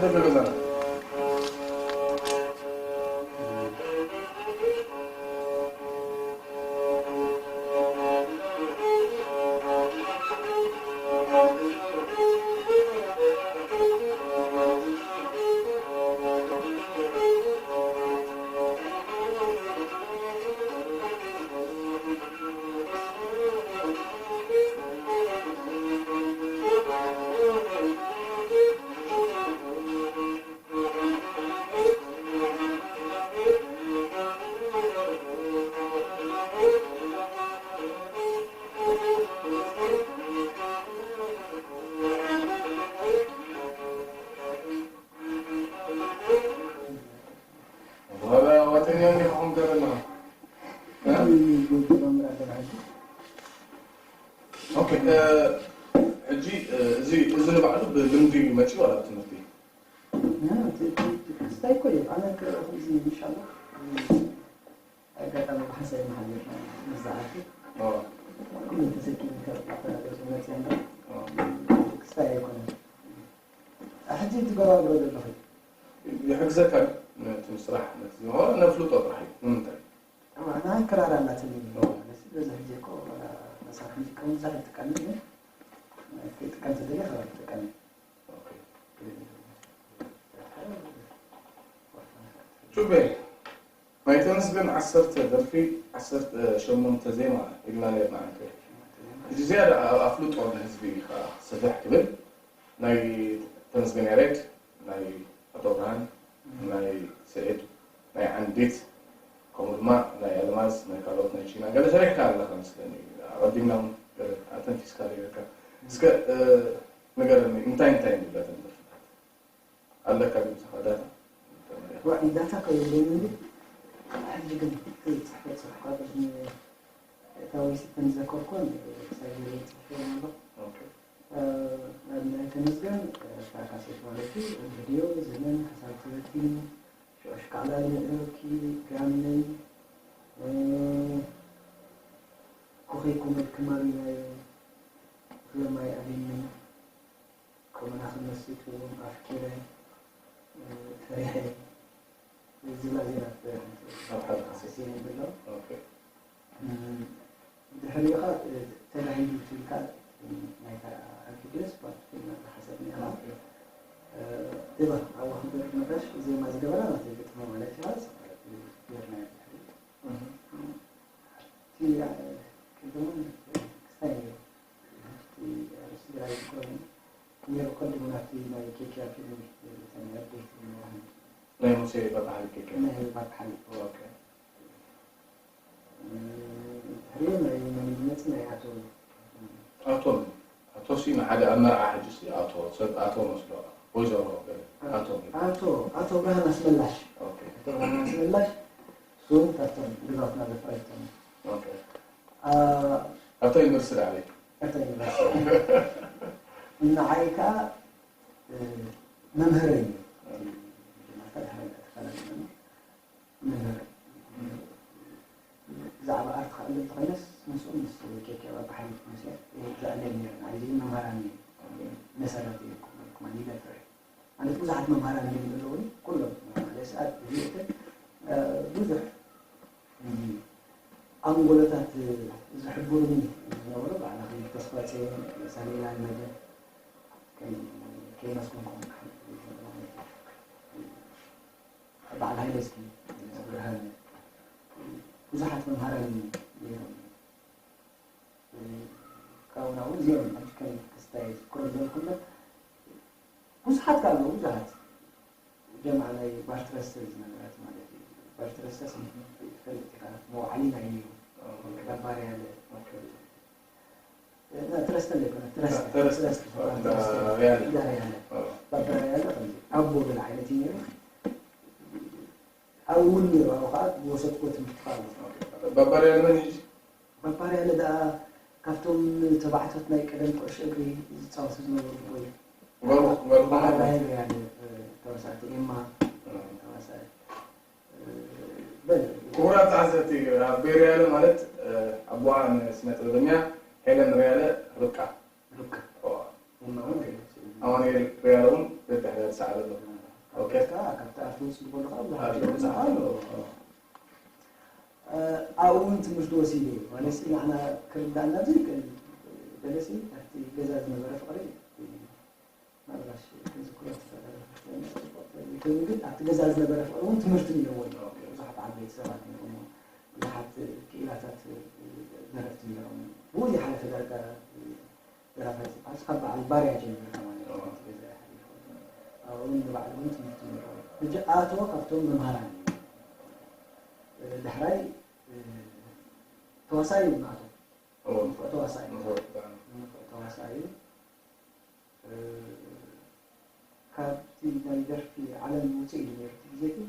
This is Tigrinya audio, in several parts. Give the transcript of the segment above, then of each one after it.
ገዛና። ዋላ ዋተኛ እንዲኹም ገበና። ኦኬ፣ እ፣ ሕጂ፣ እ፣ እዚ፣ እዚ ንባዕሉ ብልምዲ መፂኡ ዋላ ብትምህርቲ? ያ፣ እቲ፣ እቲ፣ እቲ ክስታይ እኮ እዩ። ኣነ ከ-፣ ከምዚ፣ ኢንሻላህ፣ ኣጋጣሚ ብሓንሳብ መሓል ነዛ ዓዲ ኦ። ኩሉ ተሰኪሙ ካብ፣ ካብ መፅያ እምበር ኦ። ክስታይ ኣይኮነን። ሕጂ ትገብሮ ዘለኹ ይሕግዘካ ነቲ ስራሕ፣ ነቲ ዝሆነ ነፍልጦ ጥራሕ እዩ። ንምንታይ? ኣነ ክራር ኣላትኒ። ኦ። ማለት በዚ ሕጂ እኮ ዋላ መሳርሒ ሙዚቃ እውን ብዙሕ ኣይጥቀምን፣ ግን ክጥቀም ተደልየ ክራር ክጥቀም እየ። ኦኬ። ጩቤ፣ ናይ ተመስገን ዓሰርተ ደርፊ፣ ዓሰርተ ሸሞንተ ዜማ ኢልና ነርና። እንተ ሕጂ ዝያዳ ኣ-፣ ኣፍልጦ ንህዝቢ ኢኻ ስፍሕ ክብል፣ ናይ ተመስገን ያሬድ፣ ናይ ኣቶ ብርሃን፣ ናይ ስዒድ፣ ናይ ዓንዲት፣ ከምኡ ድማ ናይ ኣልማዝ፣ ናይ ካልኦት፣ ናይ ቺና ገለ ሰሪሕካ ኣለኻ መስለኒ። ኣቐዲምና እውን ገለ ኣተንፊስካ ኔርካ። እስከ፣ እ፣ ንገረኒ፣ እንታይ እንታይ ንብለተን ደርፍታት? ኣለካ ድዩ ምሳኻ ዳታ? ዋዒ ዳታ ከይብለኒ እንዲ፣ ሕጂ ግን ክጽሕፈ ጽሑፍ ካብ እዝኒ እታ ወይሲ ከም ዝዘከርኩን ክሳብ ገለ ጽሕፈ ኣሎ። ኦኬ። እ፣ ናብ ናይ ተመስገን፣ እ፣ እታ ካሴት ማለት እዩ፣ ቪድዮ፣ ዘመን፣ ሓሳብ ተበቲኑ፣ ሽዑሽ ካዕላል ምእንቲ፣ ጋመይ፣ እ፣ ኮኸይ ኮመድ ክማሪ ናይ እኽለ ማይ ኣሊኒ፣ ኮመና ክመስል እውን ኣፍቂረ፣ እ፣ ፈሪሐ ዝብላ ዜናት ኣብ ሓደ ካሴት። ካሴት የንብሎ። ኦኬ። እ፣ ድሕሪኡ ኸኣ፣ እ፣ ተጋሂዱ ትብል ከኣ፣ እ፣ ናይታ ኣልፊድዮስ ፓርት ፊልም ሓሰብ ነይራ። ኦኬ። እ፣ እባ ኣብኡ ክንደርፍ ነጋሽ ዜማ ዝገበራ ናተይ ግጥሚ ማለት እያ። ጌርናዮ ድሕሪኡ። እህ። እቲ፣ እ፣ ቅድም እውን ክስታይ ነይሩ። እቲ ኣርእስቲ ግራ ይዝክሮ እዩ። ነይሩ ቅድም ናብቲ ናይ ኬክያ ፊልም ዝተመርደ ፊልም ማለት እዩ። ናይ ሙሴ ባባሓሊ ኬክያ። ናይ ባባሓሊ። ኦኬ። እ፣ ድሕሪኡ ናይ መን እዩ ዝመጽእ? ናይ ኣቶ ኣቶ መን? ኣቶ ሲ ንሓደ ኣብ መርዓ ሕጂ ሲ ኣቶ፣ ሰብ ኣቶ መስሎ። ወይዘሮ ገለ። ኣቶ ገለ። ኣቶ፣ ኣቶ ብርሃን ኣስመላሽ። ኦኬ። ኣቶ ብርሃን ኣስመላሽ፣ እሱ ካብቶም ገዛውትና ዘፍረየቶም። ኦኬ። ኣ-፣ ኣብታ ዩኒቨርሲቲ ዳዕበይ? ኣብታ ዩኒቨርሲቲ። ንዓይ ከኣ፣ እ፣ መምህረይ እዩ። መጀመርታ ድሕሪ ተፈላለና መምህር። ብዛዕባ ኣርት ክዕልል እንተኾይነስ ምስኡ ምስ ኬክያ ባባሓሊ ምስ ዘዕልል ነይረ። ንዓይ እዚ መምህራን እዩ። መሰረት እዩ። ኩማን ይደፍር እዩ። ማለት ብዙሓት መምህራን እዮም ዘለዉ። ኩሎም ማለት ሰዓት እዚ እትን፣ እ፣ ብዙሕ፣ እ፣ ኣንጎሎታት ዝሕብሩኒ ዝነበሩ ባዕላ ከም ተስፋጽዮን፣ ሳሙኤል ኣልመደ፣ ከም ከየመስገንኩም ክሓልፍ ማለት እዩ። በዓል ሃይለ እስኪ፣ ብርሃን፣ ብዙሓት መምሃራን ነይሮም። ካብኡ ናብኡ እዚኦም ሕጂ ከም ክስታይ ዝዝክሮ ዘለኹ እምበር፣ ብዙሓት ከኣ ኣለዉ፣ ብዙሓት። ጀምዓ ናይ ባርትረስተር ዝነበረት ማለት እዩ። ባርትረስተር ትፈልጥ ኢኻ፣ መውዓሊ ናይ ነይሩ። ባባር ያለ። ኦኬ። ትረስተ ዘይኮነ፣ ትረስተ፣ ትረስተ። ትረስተ፣ እንዳ ትረስተ። ሪያለ። እንዳ ሪያለ። ኦ። ባባ ሪያለ ከምዚ ኣቦ ገለ ዓይነት እዩ ነይሩ። ኣብኡ እውን ነይሩ፣ ኣብኡ ከዓ ዝወሰድክዎ ትምህርቲ ከዓ ኣሎ። ኦኬ። ባባ ሪያለ መን እዩ? ባባ ሪያለ ደኣ ካብቶም ተባዕቶት ናይ ቀደም ኩዕሾ እግሪ ዝፃወቱ ዝነበሩ እዩ። ጓሉ፣ ጓሉ በዓል ከማን? ራሄል ሪያለ፣ ተዋሳእቲ ኤማ፣ ኦ። ተዋሳእቲ። በል። ክቡራት ተዓዘብቲ፣ ኣብ ቤሪ ያለ ማለት፣ እ፣ ኣቦኣ ንስነ ጥበበኛ ሄለን ሪያለ ርብቃ። ርብቃ። ኦ። እማ እውን ገለ ስእሊ ኣማኑኤል ሪያለ እውን ደድሕሪ ዝሰዓበ ኣሎ። ኦኬ። ካብታ ካብቲ ኣርት ውፅእ ዝበሉ ከዓ ብዙሓት ኣለዉ። ብዙሓት ኣለዉ። ኣብኡ እውን ትምህርቲ ወሲደ እዩ። ማለት ንዓና ክርዳእና ዘይክእል ገለሲ ኣብቲ ገዛ ዝነበረ ፍቕሪ ምናልባሽ ክንዝክሮ ትኽእል። ግን ኣብቲ ገዛ ዝነበረ ፍቕሪ እውን ትምህርቲ ነይርዎ እዩ። ብዙሓት ዓበይቲ ሰባት ነይሮም፣ ብዙሓት ክኢላታት ደረፍቲ ነይሮም። ብኡ ዝሓለፈ ዳርጋ ደራፋይ ዝበሃል ካብ በዓል ባርያ ጀሚሩ ተማሂሩ ኣብቲ ገዛ ይሓልፍ። ኣብኡ እውን ንባዕሉ እውን ትምህርቲ ነይርዎ። ሕጂ ኣቶ ካብቶም መምሃራን እዩ። ዳሕራይ ተዋሳኢ እዩ ኣቶ። ንፉዕ ተዋሳኢ እዩ። ንፉዕ ተዋሳኢ እዩ። ካብቲ ናይ ደርፊ ዓለም ውፅእ ኢሉ ነይሩ እቲ ግዜ እቲ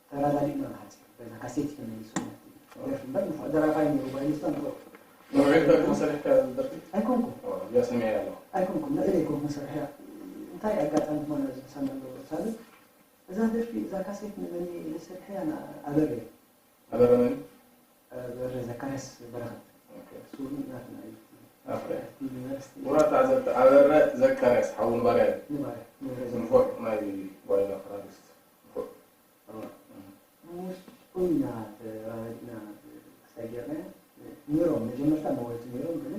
ተራዳዲእና ንሓፂር በዛ ካሴት ተመሊሱ ደርፊ እምበር ንፉዕ ደራፋይ ነይሩ ባይልስታ ንፉዕ ንውዒል ዳግም ሰሪሕካ ደርፊ ኣይኮንኩ ያ ሰሚዐ ኣለኹ ኣይኮንኩ ንዕለ ኣይኮንኩ መሰርሕያ እንታይ ኣጋጣሚ ክማና ዝምሳና ኣለዎ ሳልም እዛ ደርፊ እዛ ካሴት ንመን ኢለ ሰሪሐያ ንኣበረ ኣበረ መን ኣበረ ዘካርያስ በረኸት እሱ እውን ናትና እዩ ኣፍረ ዩኒቨርሲቲ ውራ ተዓዘብቲ ኣበረ ዘካርያስ ሓው ንባርያ እዩ ንባርያ ንበረ ንፉዕ ናይ ጓይላ ክራሪስት ንፉዕ ምስኡ ኢና ተራዳዲእና ክሳይ ጌርና ነይሮም መጀመርታ መወልቲ ነይሮም ግን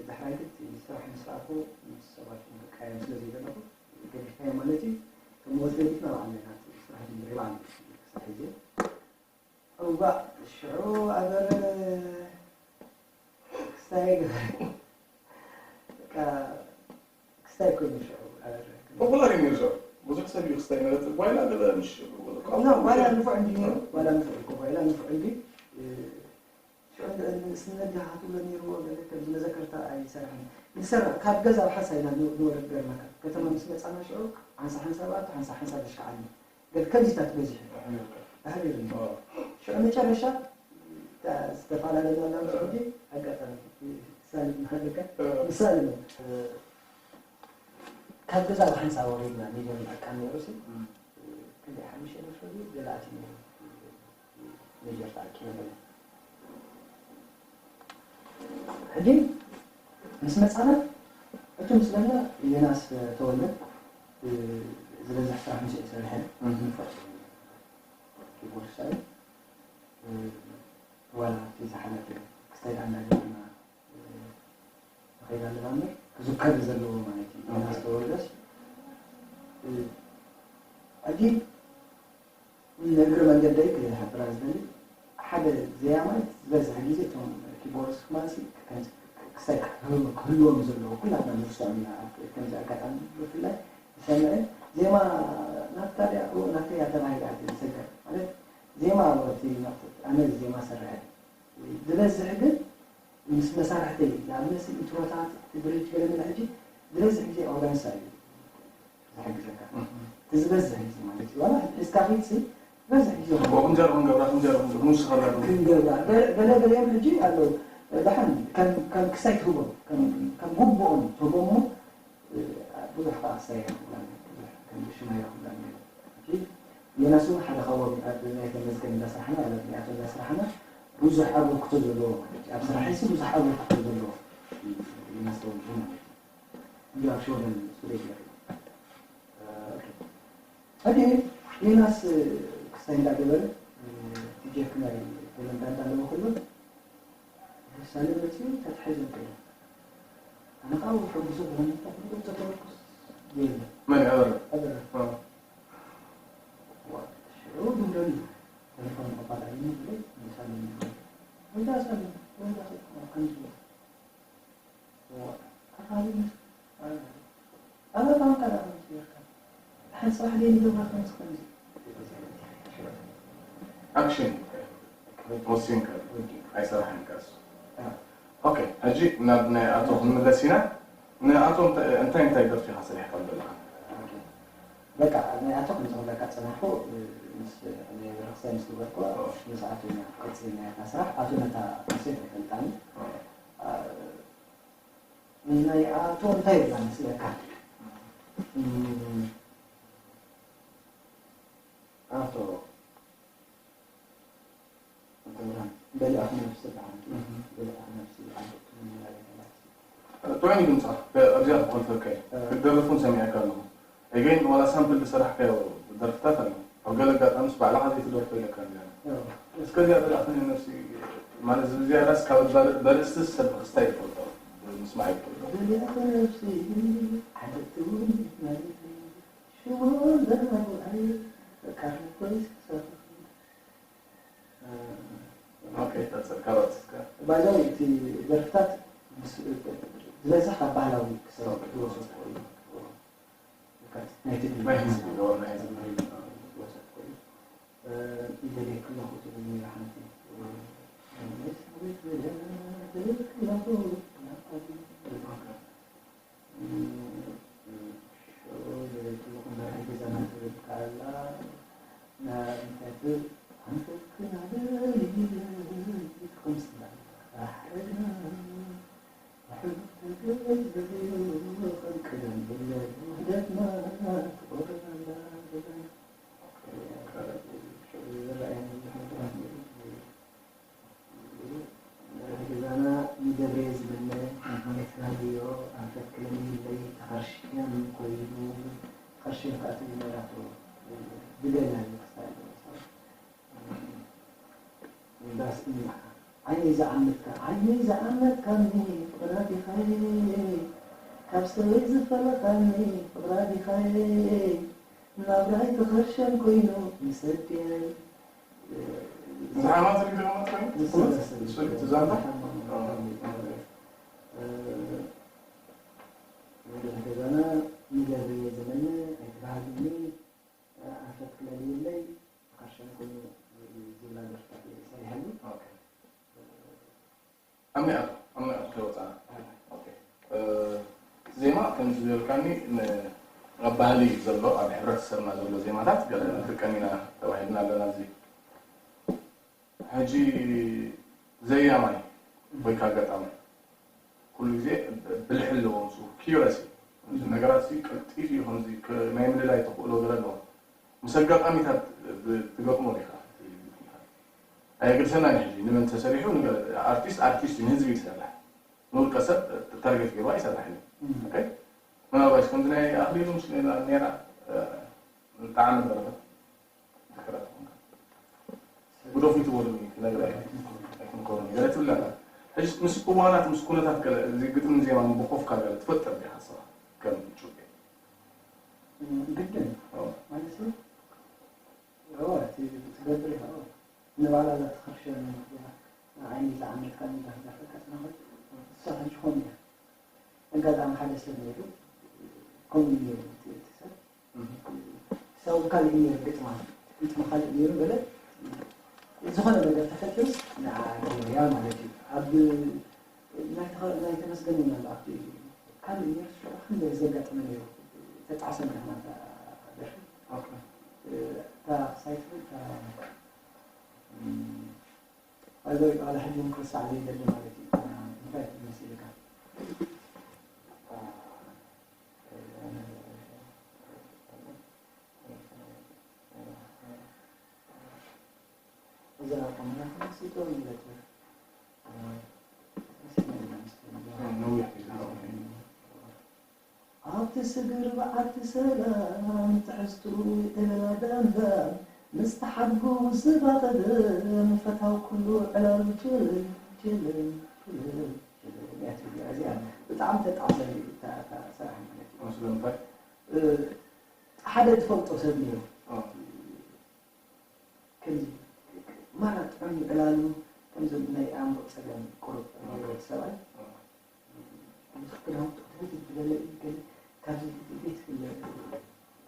ዳሕራይ ግን እቲ ስራሕ ምስ ረኣኹ ምስ ሰባት እውን ክቀያየም ስለ ዘይደለኹ ገዲፍናዮ ማለት እዩ። ከም መወልቲ ገዲፍና ባዕልና ኢና እቲ ስራሕ ጀሚረ ባዕልና ክሳብ ሕጂ እዋእ ሽዑ ኣበረ ክስታይ ገበረ በቃ ክስታይ ኮይኑ ሽዑ ኣበረ ፖፑላር እዩ ነይሩ ሽዑ ብዙሕ ሰብ እዩ ክስታይ ነበረ ጓይላ ገለ ምሽ ላ ዋላ ንፉዕ እንዲ ነይሩ ዋላ ንፉዕ እኮ ዋላ ንፉዕ እንዲ ሽዑ ንስነዲ ሃትብሎ ነይርዎ ገለ ከምዚ መዘከርታ ኣይሰርሕን ንሰራ ካብ ገዛ ብሓንሳ ኢና ንወርድ ገርመካ ከተማ ምስ መፃና ሽዑ ሓንሳ ሓንሳ ብኣቱ ሓንሳ ሓንሳ ተሽከዓኒ ገለ ከምዚታት በዚሑ ኣሕቢርኒ ሽዑ መጨረሻ ዝተፈላለየና ናብ ስዑዲ ኣጋጣሚ ሳልም ሃለካ ምሳሌ ካብ ገዛ ብሓንሳብ ወሪድና ሚድዮን ዕቃን ነይሩ ሲ ክንደይ ሓሙሽተ ነፍሲ ወዲ ገለ ኣትዩ ነይሩ ሜጀር ተኣኪበ ገለ ሕጂ ምስ መፃና እቲ ምስለና ዮናስ ተወልደ ዝበዝሕ ስራሕ ምስኡ ዝሰርሐ ንፉዕ ኪቦርድስታ እዩ ዋላ ኣብቲ ዝሓለፈ ክሳይ ደኣ እንዳገርና ንኸይድ ኣለና እምበር ክዝከር ዘለዎ ማለት እዩ ዮናስ ተወልደስ ሕጂ ንእግሪ መንገደይ ክሕብራ ዝደሊ ሓደ ዘያማይ ዝበዝሕ ግዜ እቶም ኪቦርድስ ክማንሲ ክሳይ ክህልዎም ዘለዎ ኩላትና ንርሶም ኢና ከምዚ ኣጋጣሚ ብፍላይ ዝሰምዐ ዜማ ናትካ ድያ ናተይ እያ ተባሂላ ዝሰገር ማለት ዜማ ወርቲ ኣነ ዜማ ሰርሐ ዝበዝሕ ግን ምስ መሳርሕተይ ንኣብነት ኢንትሮታት ብሪጅ ገለ ገለ ሕጂ ዝበዝሕ ግዜ ኦርጋኒስታ እዩ ዝሕግዘካ እቲ ዝበዝሕ ግዜ ማለት እዩ ዋላ ሒዝካ ኺድሲ ዝበዝሕ ግዜ ክንጀር ክንገብራ ክንጀር ክንገብራ ንውስኸላ ክንገብራ ገለ ገለ እዮም ሕጂ ኣለዉ ደሓን ከም ክሳይ ትህቦም ከም ግቡኦም ትህቦም ብዙሕ ከዓ ክሳይ ይረኽብላ ብዙሕ ከም ሽማ ይረኽብላ ዮናስ እውን ሓደ ካብኦም ኣብ ናይ ተመስገን እንዳስራሕና ኣብ ናይ ኣቶ እንዳስራሕና ብዙሕ ኣበርክቶ ዘለዎ ማለት እዩ ኣብ ስራሐይሲ ብዙሕ ኣበርክቶ ዘለዎ ይመስለውን ማለት እዩ እንዲ ኣብ ሸወደን ስቱዲዮ ገይሩ ሕጂ ዮናስ ክስታይ እንዳገበረ ቲጀክ ናይ ሆለንዳ እንዳለዎ ከሎ ሳለ መፅኡ ተታሒዞም ከይዶም ኣነ ከዓ ሕጉሱ ዝኾነ ተተመርኩስ የለ መን ኣበረ ኣበረ ሽዑ ድውለሉ ተለፎን ተቋጣሪ ዝብል ንሳለ ወይዳ ሳለ ወይዳ ከምዚ ኣባሉ ኣባሉ ካዳ ከምዚ ጌርካ ሓንቲ ጽባሕ ደይ ንገብራ ከምዚ ከምዚ ኣክሽን ወሲንካ ኣይሰራሕን ከሱ ኦኬ ሕጂ ናብ ናይ ኣቶ ክንምለስ ኢና ንኣቶ እንታይ እንታይ ደርፊኻ ሰሪሕካ ዘለካ በቃ ናይ ኣቶ ከምዚ ክብለካ ጸናሕኩ ምስ ናይ ቤተክርስትያን ምስ ገበርኩ ምስኣቱ ኢና ቀጺልና ያታ ስራሕ ኣቶ ነታ ካሴት ኣይፈልጣኒ ናይ ኣቶ እንታይ ይብላ መስለካ ኣቶ በሊኣኽ ነብሲ በዓል በሊኣኽ ነብሲ በዓል ጥዑም እዩ ድምፅኻ። ኣብዚኣ ክኸልፈካ እዩ። ክትደርፍ እውን ሰሚዐካ ኣለኹ። ኤገይን ዋላ ሳምፕል ዝሰራሕካዮ ደርፍታት ኣሎ። ኣብ ገለ ኣጋጣሚስ ባዕልኻ ዘይትደርፎ ኢለካ እንዲያ። እስከ እዚኣ በላእኽኒ ነፍሲ ማለት እዚ ዝያዳስ ካብ በርእስቲ ሰብ ክስታይ ይፈልጦ ምስማዕ ይፈልጦ። በላእኽኒ ነፍሲ ዓደትቲ እውን ማለት እዩ። ሽሞን ዘናጉዓይ ካርነ ፖሊስ ክሰርሕ ባይዛዊ እቲ ደርፍታት ዝበዝሕ ካብ ባህላዊ ክሰብ ዝወሰድኩ እዩ። ናይ ትግርኛ ናይ ህዝቢ ዝወሰድኩ እዩ። ይደልየክ ኣለኹ ትብል ነይራ ሓንቲ ገዛና ንገብርኤ ዝምነ፣ ኤርትራዊ ዮ፣ ኣንፈት ክለኒ ይለይ፣ ተኸርሽም ኮይኑ፣ ተኸርሽም ከኣ ትብል ነይራቶ። ብገና እዩ ክሳብ ኣለዎ ሰብ። እንዳስ እኛ ዓይነይ ዝኣመትካ፣ ዓይነይ ዝኣመትካኒ፣ ፍቕራ ዲኻየ፣ ካብ ሰበይ ዝፈለኻኒ፣ ፍቕራ ዲኻየ፣ ናብራይ ተኸርሸም ኮይኑ፣ ንሰድየይ። ዝሓማት ሪግሪ ማለት ኮይኑ? ንሰለስተ እሱ ሪግሪ ዛንታ? ዝሓማት ኦ፣ ሪግሪ። ኦ። እ፣ ወደ ገዛና ንገብርየ ዘመነ ኣይትበሃግኒ፣ ኣንፈት ክለልየለይ፣ ተኸርሸም ኮይኑ ዝብላ ደርፍታት እየ ሰሪሐሉ። ኦኬ። ኣብ ናይ ኣቶ፣ ኣብ ናይ ኣቶ ከይወጻና። ኦኬ። እ፣ እቲ ዜማ ከምዚ ዝበልካኒ ን-፣ ኣብ ባህሊ ዘሎ፣ ኣብ ሕብረተሰብና ዘሎ ዜማታት ገለ ንጥቀም ኢና ተባሂልና ኣለና። እዚ ሕጂ ዘያማይ ወይ ከዓ ገጣማይ ኩሉ ግዜ ብልሒ ኣለዎ፣ ምስ ኪዩረስ እዩ። እዚ ነገራት እዚ ቀልጢፉ እዩ ከምዚ ክ-፣ ናይ ምልላይ ተኽእሎ ገለ ኣለዎ። ምስ ኣጋጣሚታት ብ-፣ ትገጥሞ ዲኻ? ኣየገድሰናን እዩ። ሕጂ ንመን ተሰሪሑ፣ ንገ-፣ ኣርቲስት ኣርቲስት እዩ፣ ንህዝቢ እዩ ዝሰርሕ። ንውልቀ ሰብ ታርጌት ገይሩ ኣይሰርሕን እዩ። እም። ኦኬ? ምናልባት ከምዚ ናይ ኣኽሊሉ ምስ ነይራ፣ እ፣ ጣዕሚ ደረፈት ዝክረት ይኾንካ። ጉዶፍ ይትወሉ እዩ፣ ክነግራ እዩ። ኣይትምከሩኒ። ገለ ትብል ኣላ። ሕጂ ምስ እዋናት፣ ምስ ኩነታት ገለ፣ እዚ ግጥምን ዜማን ብኾፍካ ገለ ትፈጥር ዲኻ ንስኻ ከም ጩቤ? እም፣ ግድን። ኦ። ማለት እዩ። ኦ፣ እቲ ትገብር ኢኻ፣ ኦ። ንባዕላ እዛ ተኸርሸም እያ። ንዓይኒ ዝዓመትካኒ እዛ ክደርፈካ ጽናኹት። እሳ ሕጂ ኾን እያ። ኣጋጣሚ ሓደ ሰብ ነይሩ፣ ከምኡ እዩ ነይሩ እቲ፣ እቲ ሰብ። እም። ሰብ ካልእ እዩ ነይሩ ግጥማ። ግጥሚ ካልእ ነይሩ ገለ። ዝኾነ ነገር ተፈጢሩስ ንዓ ገይርያ ማለት እዩ። ኣብ ናይ ተኸ-፣ ናይ ተመስገን እውን ኣሎ ኣብቲ ካልእ ነይሩ፣ ሽዑ ክንደይ ዘጋጠመ ነይሩ። ተጣዕሰና ኢና እታ ደርፊ። ኦኬ። እታ ክሳይ ትብል እታ፣ እም፣ ባይዘወይ ቃል ሕጂ እውን ክርሳዕ ዘይደሊ ማለት እዩ። እንታይ ትመስልካ? እዛ ቆመና ክንስቶ ንብለት ነዊሕ ግዜ ኣብቲ ስግር በዓቲ ሰላም ትሕዝቱ ኤለና ዳንዳን ምስ ተሓድጉ ዝባኸደ ምፈታው ኩሉ ዕላሉ ጀለል ጀለል ጀለል ጀለል እያ ትብል እዚኣ። ብጣዕሚ ተጣዕሰኒ እታ፣ እታ ስራሕ ማለት እዩ። ስለምንታይ? እ፣ ሓደ ዝፈልጦ ሰብ ነይሩ። እ። ከምዚ ማራ ጥዑም ዕላሉ፣ ከምዞም ናይ ኣእምሮ ጸገም ቁሩብ ነይሩ እቲ ሰብኣይ። እ። ምስ ክዳውንቱ ክትህብ ዝበለ እዩ፣ ግን ካብዚ ቤት ክለ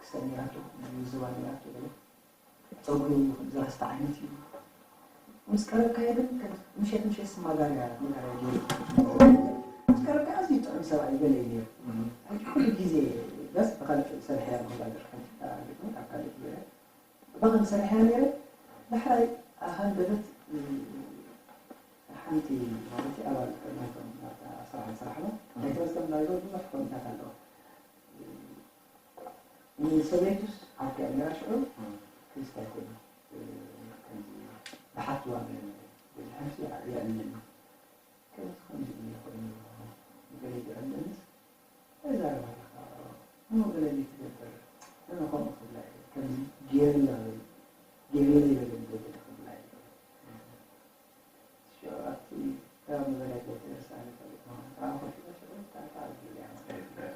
ክሳብ ነይራቶ፣ ዝባ ነይራቶ ገለ። ጸጉሩ ዝረስተ ዓይነት እዩ። ምስ ቀረብካዮ ግን ከም ምሸት ምሸት ማጋርያ፣ ማጋርያ ገይሩ። ምስ ቀረብካዮ ኣዝዩ ጥዑም ሰብኣይ ገለ እዩ ነይሩ። እም። ሕጂ ኩሉ ግዜ በስ ብኻልእ ሰሪሐያ፣ ብኻልእ ደርፊ ሓንቲ ግጥሚ ካብ ካልእ ገይረ። ብኸም ሰሪሐያ ነይረ፣ ዳሕራይ ሃንደበት፣ እም፣ ሓንቲ ማለት ኣባል ናይቶም ናብታ ስራሕ ዝሰራሕና፣ ናይ ተመስገን ናይዞ ብዙሕ ኮሚታት ኣለዋ። ንሰበይቱስ ዓርኪ እያ ነይራ ሽዑ፣ እም። ክርስታይ ኮይኑ፣ እ፣ ከምዚ ዝሓትዋ ገለ ነገር። በዚ ሕምሲ የዕልለኒ። ከምዚ ከምዚ እዩ ኮይኑ፣ ገለ ይግዕለ፣ ገለ ዘይትገብር፣ ኣነ ከምኡ ክብላ እየ። ከምዚ ጌርላ በል፣ ጌርላ ይበለኒ ገለ ክብላ እየ። ሽዑ ኣብቲ ከባቢ መዘጋጀዊ ተርእስኣ ንፈልጥ ምዃኑ፣ ኣብ ኮፍ ኢለ ሽዑ እታ፣ እታ ኣቢለያ ማለት እዩ።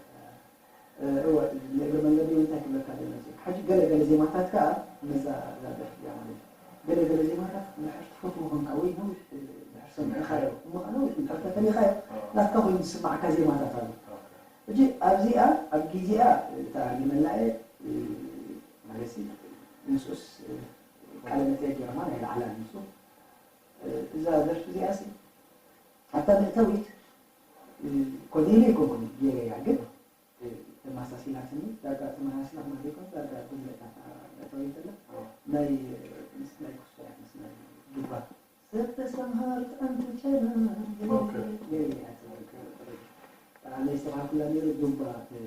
እ፣ እወ፣ ንእግረ መንገዲ እውን እንታይ ክብለካ ደለኹ፣ ሕጂ ገለ ገለ ዜማታት ከኣ ነዛ እዛ ደርፊ እያ ማለት እዩ። ገለ ገለ ዜማታት እንድሕር ትፈትዎ ኮንካ ወይ ነዊሕ እንድሕር ሰሚዕካዮ፣ እሞ ከኣ ነዊሕ እንድሕር ተፈሊኻዮ፣ ኣዎ። ናትካ ኮይኑ ዝስማዓካ ዜማታት ኣሎ። ኦኬ። ሕጂ ኣብዚኣ፣ ኣብ ግዜኣ እታ ሊመላኤ፣ እ፣ ማለትሲ ምስኡስ፣ እ፣ ቃለ መጠይቅ ገይሮማ ናይ ላዕላ ምስኡ። እ፣ እዛ ደርፊ እዚኣሲ ኣብታ መእተዊት፣ እ፣ ኮዲለ ኣይኮንኩን ገይረያ፣ ግን፣ እ፣ ተመሳሲላትኒ፣ ዳርጋ ተመሳሲላ ማለት ይኮን፣ ዳርጋ ብዝለታ መእተዊት ዘላ፣ ኣዎ። ናይ፣ እ፣ ምስ ናይ ኩስቶ እያ፣ ምስ ናይ ዱባ። ሰብ ተሰምሃር ጠንቱ ጨና፣ ኦኬ። ገይረያ፣ ኣነ ይስተኻኽላ ነይሩ፣ ዱባ፣ እ፣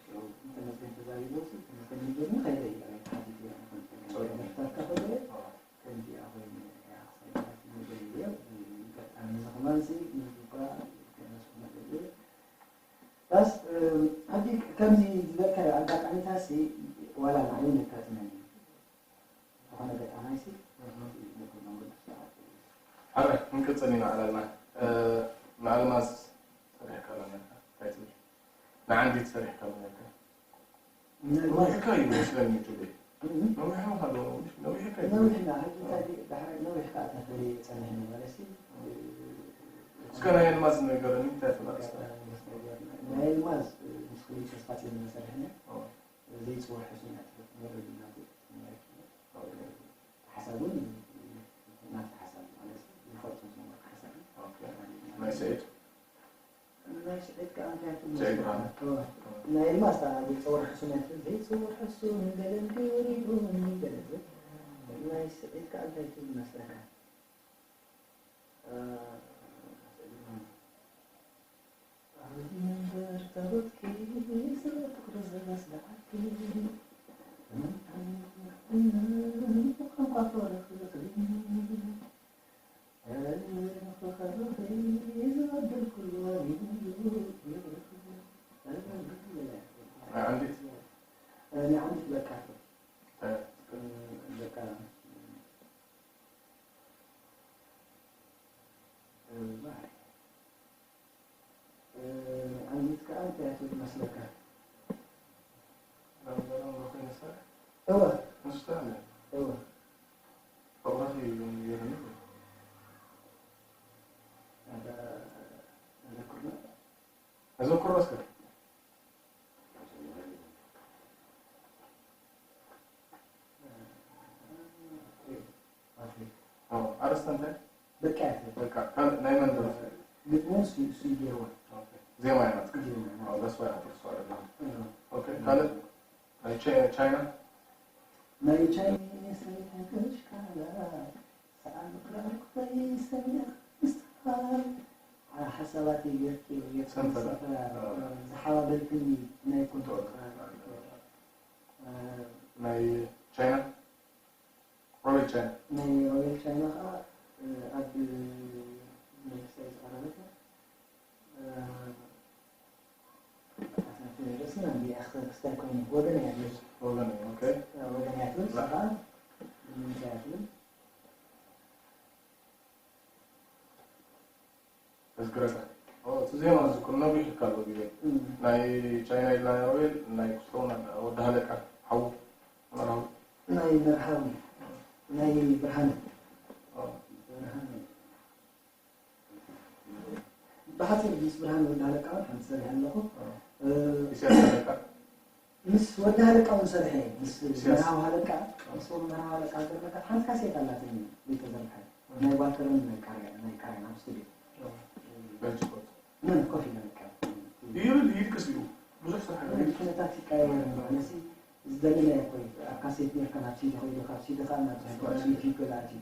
ሽዑ ተመስገን ተዛሪቦ፣ ተመስገን ንገርኒ፣ ከይደ እያ፣ ተሓቲቱ እያ፣ ተመስገን፣ ጸሩ። ደርፍታትካ ከሎ እየ፣ ኣዎ። ከምዚኣ ኮይኑ እያ ክሰምዓት ዝደሊ እየ። ኣጋጣሚ እዚ ከማንሲ ንዱባ ከነስምዕ እየ። በስ፣ እም፣ ሕጂ ከምዚ ዝበልካዮ ኣጋጣሚታትሲ ዋላ ንዓይ እውን የጋጥመኒ እዩ። ዝኾነ ገጣማይሲ እህ። ንኩሎም ቅዱስ ሰዓት እዩ። ሓራይ፣ ክንቅጽል ኢና ዕላልና። እ፣ ንኣልማዝ ሰሪሕካላ ነርካ፣ እንታይ ትብል? ንዓንዲት ሰሪሕካላ ነርካ። ናይ ነዊሕካ እዩ መስለኒ ቱዴ። እም። ነዊሕ ምዃን ኣለዎ፣ ነዊሕ፣ ነዊሕካ እዩ። ነዊሕና፣ ሕጂ እንታይ ድዩ፣ ዳሕራይ ነዊሕ ከኣ ተፈልየ ጸኒሕኒ ማለት እዩ። እስከ ናይ ኣልማዝ ንገረኒ፣ እንታይ ትብላ እስከ? ናይ ኣልማዝ ምስ ክሊል ተስፋጽዮን ኢና ሰሪሕና። ኦ። ዘይጽወር ሕሱም እያ ትብል፣ ወረድ እናቱ ትምህረኪ። ኦኬ። ሓሳብ እውን ናቱ ሓሳብ ማለት እዩ፣ ዝፈልጦ ዝነበርኩ ሓሳብ እዩ። ኦኬ። ናይ ስዒድ? ናይ ስዒድ ከኣ እንታይ ትብል ስዒድ መስለካ? ብርሃነ። እወ። ናይ ኣልማዝ ከኣ ዘይጸወር ሕሱም እያ ትብል፣ ዘይጸወር ሕሱም ገለ እንዲ ወሪዱኒ ገለ ትብል። ናይ ስዒድ ከኣ እንታይ ትብል መስለካ? እ፣ ኣብዚ መንበር ታቦትኪ፣ ስለ ፍቕሪ ዝረስዓኪ፣ ቋንቋ ፈረኺ፣ እ፣ ንፍቕሪ ዝነብር ኩሉ ኣሚኑ። ናይ ዓንዲት? እ፣ ናይ ዓንዲት በቃ። እ። እ፣ በቃ። እ፣ ዓንዲት ከኣ እንታይ እያ ትብል መስለካ? እወ። ንሱ እንታይ ኣለ? እወ። ፍቕርኺ እዩ ገይሩኒ። ኣታ፣ ኣዘክርና። ኣዘክሮ እስከ። ኦ፣ ኣርእስታ እንታይ? በቃ እያ ትብል። በቃ፣ ካልእ ናይ መን ደርፊ? ግጥሙ እሱ፣ እሱ እዩ ገይርዋ። ኦኬ። ዜማ እያ ናትካ? ዜማ እያ ናትካ። ኦ፣ that's why ኣትርስዋ ኣለኻ። እዎ። ኦኬ፣ ካልእ? ናይ ቻ-፣ ቻይና? ናይ ቻይና ሰበይቲ ገሽካላ፣ ሰኣል ምክራር ክፈይ ሰሚዕ ምስትኽኻል። ሓሳባተይ ጌርኪ፣ ጌርኪ ሰንፈላ። ሰንፈላ፣ ኦ። ዝሓባበልክኒ ናይ ኮንትሮል። ኦ። እ፣ ናይ ቻይና? ሮቤል ቻይና። ናይ ሮቤል ቻይና ኸዓ፣ እ፣ ኣብ መንግስታዊ ዝቐረበት እያ። እ፣ ኣታ ነቲ ርእስና እንዲኣ ክስታይ ኮይኑ፣ ወገን እያ ትብል። ወገን እያ፣ ኦኬ። እ፣ ወገን እያ ትብል፣ ላ። ንሳ ኸዓ ንምንታይ እያ ትብል? እዝግረካ። ኦ፣ እቲ ዜማ እዚ እኮ ነዊሕ እካ ኣሎ ግዜ። እም። ናይ ቻይና ኢልና ናይ ሮቤል፣ ናይ ክስቶን ወዲ ሃለቃ፣ ሓዉ፣ መርሃዊ። ናይ መርሃዊ፣ ናይ ብርሃነ። ኦ። ብርሃነ። ብሓፂር ምስ ብርሃነ ወዲ ሃለቃ እውን ሓንቲ ሰሪሐ ኣለኹ። ኦ። እ፣ ኢሳያስ ሃለቃ። ምስ ወዲ ሃለቃ እውን ሰሪሐ እየ። ምስ ኢሳያስ። መርሃዊ ሃለቃ፣ ምስ መርሃዊ ሃለቃ ሃገርና ሓንቲ ካሴት ኣላትኒ ዘይተዘርግሐት። ናይ ባትርን ናይ ቃርያ-፣ ናይ ቃርያን ኣብ ስቱድዮ። በልጅ ኮፍ። መን ኮፍ ኢለ በቃ። ይብል፣ ይድቅስ እዩ። ብዙሕ ስራሕ እዩ። ኩነታት ይቀያየር እምበር፣ ነዚ ዝደለናዮ እኮ እዩ። ኣብ ካሴት ኔርካ ናብ ሲዲ ከይዱ፣ ካብ ሲዲ ከኣ ናብ ናብ ዩቲዩብ ገለ ኣትዩ።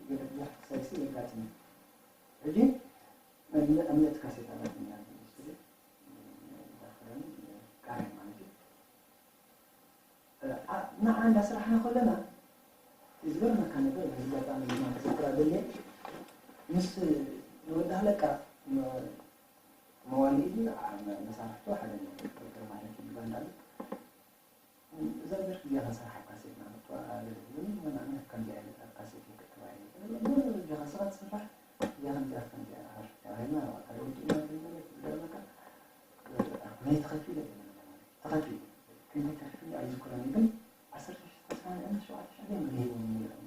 ገለ ብዙሕ ክሳይሲ የጋጥም እዩ። ሕጂ እምነት፣ እምነት ካሴት ኣላትኒ ኣብ ስቱድዮ። ባትርን ቃርያን ማለት እዩ። እ፣ ኣ-፣ ንዓ እንዳስራሕና ከለና፣ እቲ ዝገርመካ ነገር፣ በዚ ኣጋጣሚ ድማ ክዝክራ ደልየ፣ ምስ ንወዲ ሃለቃ፣ ን-፣ መዋሊ እዩ። መሳርሕቱ ሓደ ነገር ቁጥር ማለት እዩ። ባንዳ ኣሎ። እዛ ደርፊ እዚኣ ክንሰርሓ ኣብ ካሴት ናመጥዋ ገለ ዝብል መናመ ከምዚኣ ኢለ ኣብ ካሴት ይክትባ ኢለ እዚኣ ስኻ ትስራሕ እዚኣ ከምዚኣ ከምዚኣ ኣር ተባሂልና ዋታ ወዲእና ዝነበረ ዝገርመካ ናይ ተኸፊለ ተኸፊለ ክንዲ ተኸፊለ ኣይዝክሮን ግን ዓሰርተ ሽሕ ተስፋ ሸውዓተ ሽሕ ገለ ሂቦም ነይሮም።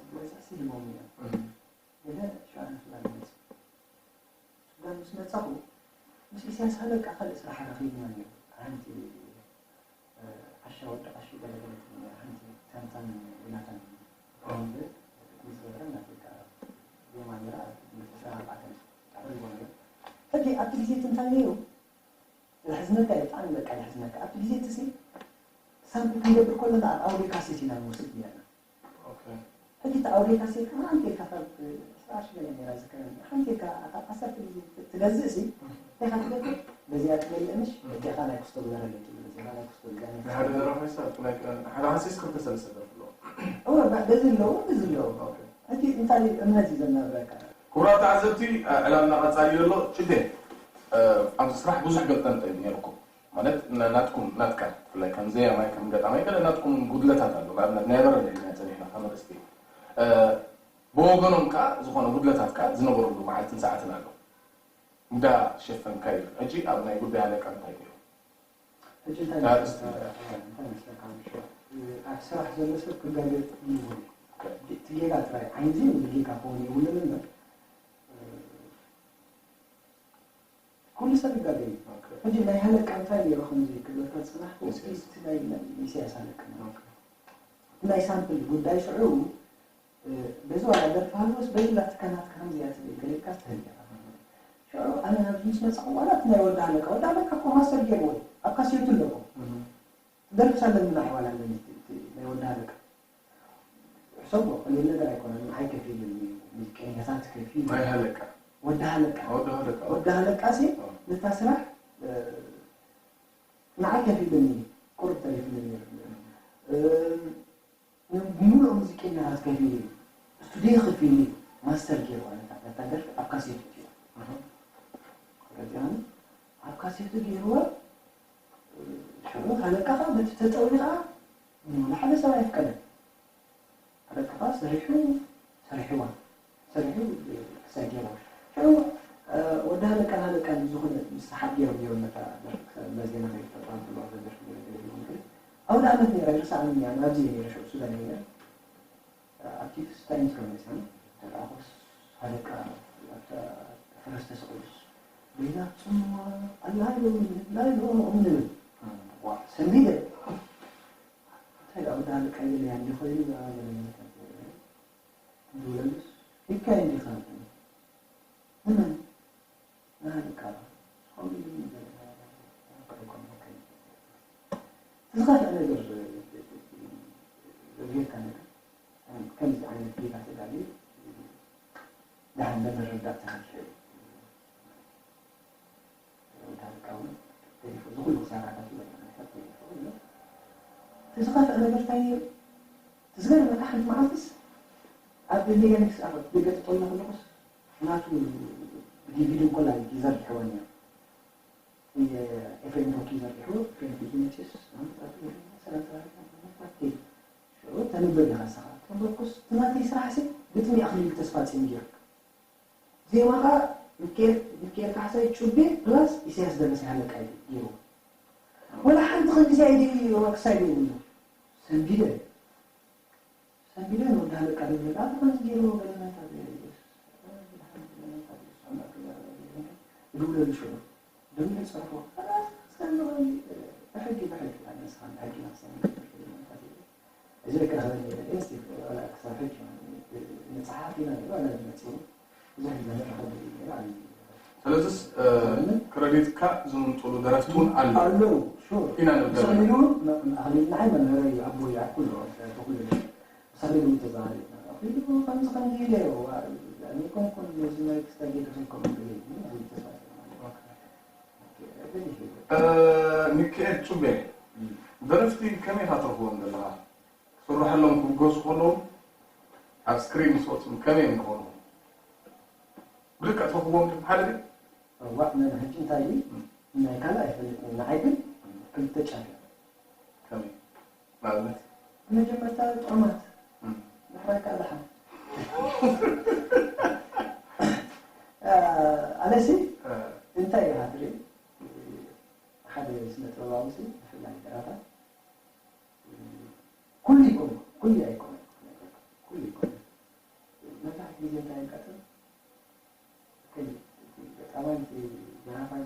ዝበዝሕ ሲ ሂቦም ነይሮም። ገለ ሸውዓተ ሽሕ ገለ መጽ ሱዳን ምስ መጻኹ ምስ ኢሳያስ ሃለቃ ካልእ ስራሕ ረኺብና ነይሩ። ሓንቲ ዓሻ ወዲ ቀሺ ገለገለት ሓንቲ ሳምሳም ዮናታን ትበሃል ምስ ገበረ ናተካ ዜማ ነይራ። ኣብ ክልተ ሽሕ ኣርባዕተ ተዕሪቦ ነይሩ። ሕጂ ኣብቲ ግዜ እቲ እንታይ ነይሩ? ዘሕዝነካ እዩ፣ ብጣዕሚ በቃ ዘሕዝነካ። ኣብቲ ግዜ እቲ ሲ ሳምፕል ክንገብር ከለና ኣብ ኣውዲዮ ካሴት ኢና ንወስድ ነርና። ሕጂ እቲ ኣውዲዮ ካሴት ከዓ ሓንቲ ኢልካ ካብ ዕስራ ቅርሺ ገለ ነይራ ዝከረኒ። ሓንቲ ኢልካ ካብ ዓሰርተ ግዜ ትገዝእ ሲ እንታይ ኢኻ ትገብር? በዚኣ ትመልእ ምሽ በዚኣ ናይ ክስቶ ግበረለይ ትብል፣ በዚኣ ናይ ክስቶ ግበረለይ። ንሓደ ደራፋይ ሰብ ናይ ሓደ ሃሲስ ክልተ ሰለስተ ደርፊ ኣለዎ። እወ፣ በ- በዚ ኣለዎ፣ በዚ ኣለዎ። ኦኬ። ሕጂ እንታይ እምነት እዩ ዘናብረካ? ክቡራት ተዓዘብቲ፣ ዕላልና ቀጻሊ ዘሎ። ችዴ፣ ኣብዚ ስራሕ ብዙሕ ገልጠምጠም እዩ ነይርኩም። ማለት ና- ናትኩም ናትካ ብፍላይ ከም ዘያማይ ከም ገጣማይ ገለ ናትኩም ጉድለታት ኣሎ። ንኣብነት ናይ በረድ ኢልና ጸኒሕና ከም ርእስቲ እ፣ ብወገኖም ከኣ ዝኾነ ጉድለታት ከኣ ዝነበረሉ መዓልትን ሰዓትን ኣሎ። እንዳ ሸፈንካ እዩ። ሕጂ ኣብ ናይ ጉዳይ ኣለቃ እንታይ ገይሩ? ሕጂ እንታይ እንታይ መስለካ? እንታይ መስለካ? ኣብ ስራሕ ዘሎ ሰብ ክጋገጥ ይህሉ። እቲ ጌጋ ጥራይ ዓይንዚ ንጌጋ ክኸውን የብሉን እምበር ኩሉ ሰብ ይጋገ እዩ። ሕጂ ናይ ሃለቃ እንታይ ነይሩ ከምዚ ክብለካ ዝፅናሕኩ እቲ ናይ ኢሳያስ ሃለቃ ማለት እዩ። እቲ ናይ ሳምፕል ጉዳይ ሽዑ በዚ ዋላ ደርፊ ሃልወስ በዚ ላትካ ናትካ ከምዚ እያ ትብል ገለ ኢልካ ትህል ኢኻ። ሽዑ ኣነ ናብዚ ምስ መፃኹ ዋላ እቲ ናይ ወዲ ሃለቃ ወዲ ሃለቃ እኮ ማስተር ገይርዎ እዩ ኣብ ካሴቱ ኣለዎ። ደርፊ ሳለኒ ንዓይ ዋላ ኣለኒ እቲ ናይ ወዲ ሃለቃ ሕሰቦ ቀሊል ነገር ኣይኮነን። ንዓይ ከፊሉኒ እዩ ሙዚቀኛታት ከፊሉ ናይ ሃለቃ ወዲ ሃለቃ ወዲ ሃለቃ ወዲ ሃለቃ ሲ ነታ ስራሕ ንዓይ ከፊሉኒ ቁሩብ ተሪፉኒ ነይሩ። ብምሉእ ሙዚቀኛታት ከፊሉ እዩ ስቱድዮ ከፊሉ እዩ ማስተር ገይርዋ ነታ ነታ ደርፊ ኣብ ካሴት እትዋ ረዚኣኒ ኣብ ካሴቱ ገይርዋ ሽዑ ሃለቃ ከዓ በቲ ተጠውዩ ከዓ ንሓደ ሰብ ኣየፍቀደን። ሃለቃ ከዓ ሰሪሑ ሰሪሕዋ ሰሪሑ ክሳይ ገይርዋ ሽዑ ወዲ ሃለቃን ሃለቃን ዝኾነ ምስ ሓድ ገይሮም ነይሮም ነታ ደርፊ ክሳብ እዛ ዜና ከይፈጥራ እንከለዋ እዛ ደርፊ ገለ ገለ ገለ ገለ ኣውደ ዓመት ነይራ ይርስዓኒ እያ ኣብዚ እየ ነይረ ሽዑ ሱዳን እየ ነይረ ኣብቲ ክስታይ ምስ ከመፅና ተለኣኾስ ሃለቃ ኣብታ ፈረስ ተሰቒሉስ በይና ትፅምዋ ኣላ ኢሎም ንብል ላ ኢሎም ንብል ዋ ሰንቢደ እንታይ ደኣ ወዲ ሃለቃ ይለያ እንዲ ኮይኑ ዝብለሉስ ሂካይ እንዲኻ ንመን ናሃለቃ ዝኾኑ ዝኸፍአ ነገር ዘብየካ ነገር ከምዚ ዓይነት ጌጋ ተጋልዩ ደሓን ለመረዳእ ተኸልኪ ዳርቃ እውን ተሪፉ እዚ ኩሉ ክሳራታት ይበልካ ምሕረት ተሪፉ ኣሎ እቲ ዝኸፍአ ነገር እንታይ እዩ እቲ ዝገርመካ ሓንቲ መዓልትስ ኣብ ሜጋኒክስ ኣብ ደገ ጥጦልና ከለኩስ ናቱ ብዲቪዲ እንኮላይ ይዘርግሕወን እዮም ኤፍሬም ቶኪ ዘርግሕዎ ኤፍሬም ቶኪ መፅስ ሰላም ተባሂልና ተንብብ ኢኻ ንስኻ ተንበብኩስ እቲ ናተይ ስራሕ ሲ ግጥሚ ኣኽሊሉ ተስፋ ፅን ገይሩ ዜማ ኸዓ ሚካኤል ካሕሳይ ጩቤ ፕላስ ኢሳያስ ደበሳይ ሃለቃ እዩ ገይርዎ ወላ ሓንቲ ክንዲዚኣ ኢደይ ክሳይ ዘይብሉ ሰንቢደ ሰንቢደ ንወዲ ሃለቃ ደውለ ኣታ ከምዚ ገይርዎ ገለ መታ ዘይርስ ዝድውለሉ ሽዑ ደውለ ፀርፎ ብሕጊ ብሕጊ ኣነስኻ ብሕጊ ክሳብ እዚ ክረኸበኒ የለን እስቲ ዋላ ክሳብ ሕጂ ንፀሓፍ ኢና ዋላ ዝመፅኡ ብዙሕ ዘመድ ረኸብ ነይሩ ኣብ ስለዚስ ክረዲትካ ዝምንጥሉ ደረፍቲ እውን ኣለዉ ኣለዉ ሹር ኢና ንብለሉ ሰሚሉ ኣኽሊል ንዓይ መምህረይ ኣቦይ ኣብ ኩሉ ብሰሚሉ ተዛሪብና ኣኽሊሉ ከምዚ ከምዚ ኢለ ኣይኮንኩን ነዚ ናይ ክስታይ ጌጋ ከይከውን ኢለ ተሳሪብና ሚካኤል ጩቤ ደረፍቲ ከመይ ኢኻ ትረኽቦም ዘለኻ? ክስርሐሎም ክብገሱ ከለዉ ኣብ ስክሪን ምስ ወፁ ከመይ እዮም ዝኾኑ? ብልክዕ ትረኽብዎም ዲኹም ሓደ ግን እዋእ፣ ነን ሕጂ እንታይ እዩ? ናይ ካልእ ኣይፈልጥን፣ ንዓይ ግን ክልተ ጫፍ እዮም። ከመይ? ንኣብነት? መጀመርታ ጥዑማት፣ ድሕራይ ከዓ ደሓን። ኣነሲ እንታይ ኢኻ ትርኢ? ሓደ ስነ ጥበባዊ ሲ፣ ብፍላይ ደራፋይ፣ ኩሉ ይኮን፣ ኩሉ ኣይኮነን፣ ኩሉ ይኮን። መብዛሕትኡ ግዜ እንታይ የጋጥም? ገጣማይ፣ ደራፋይ፣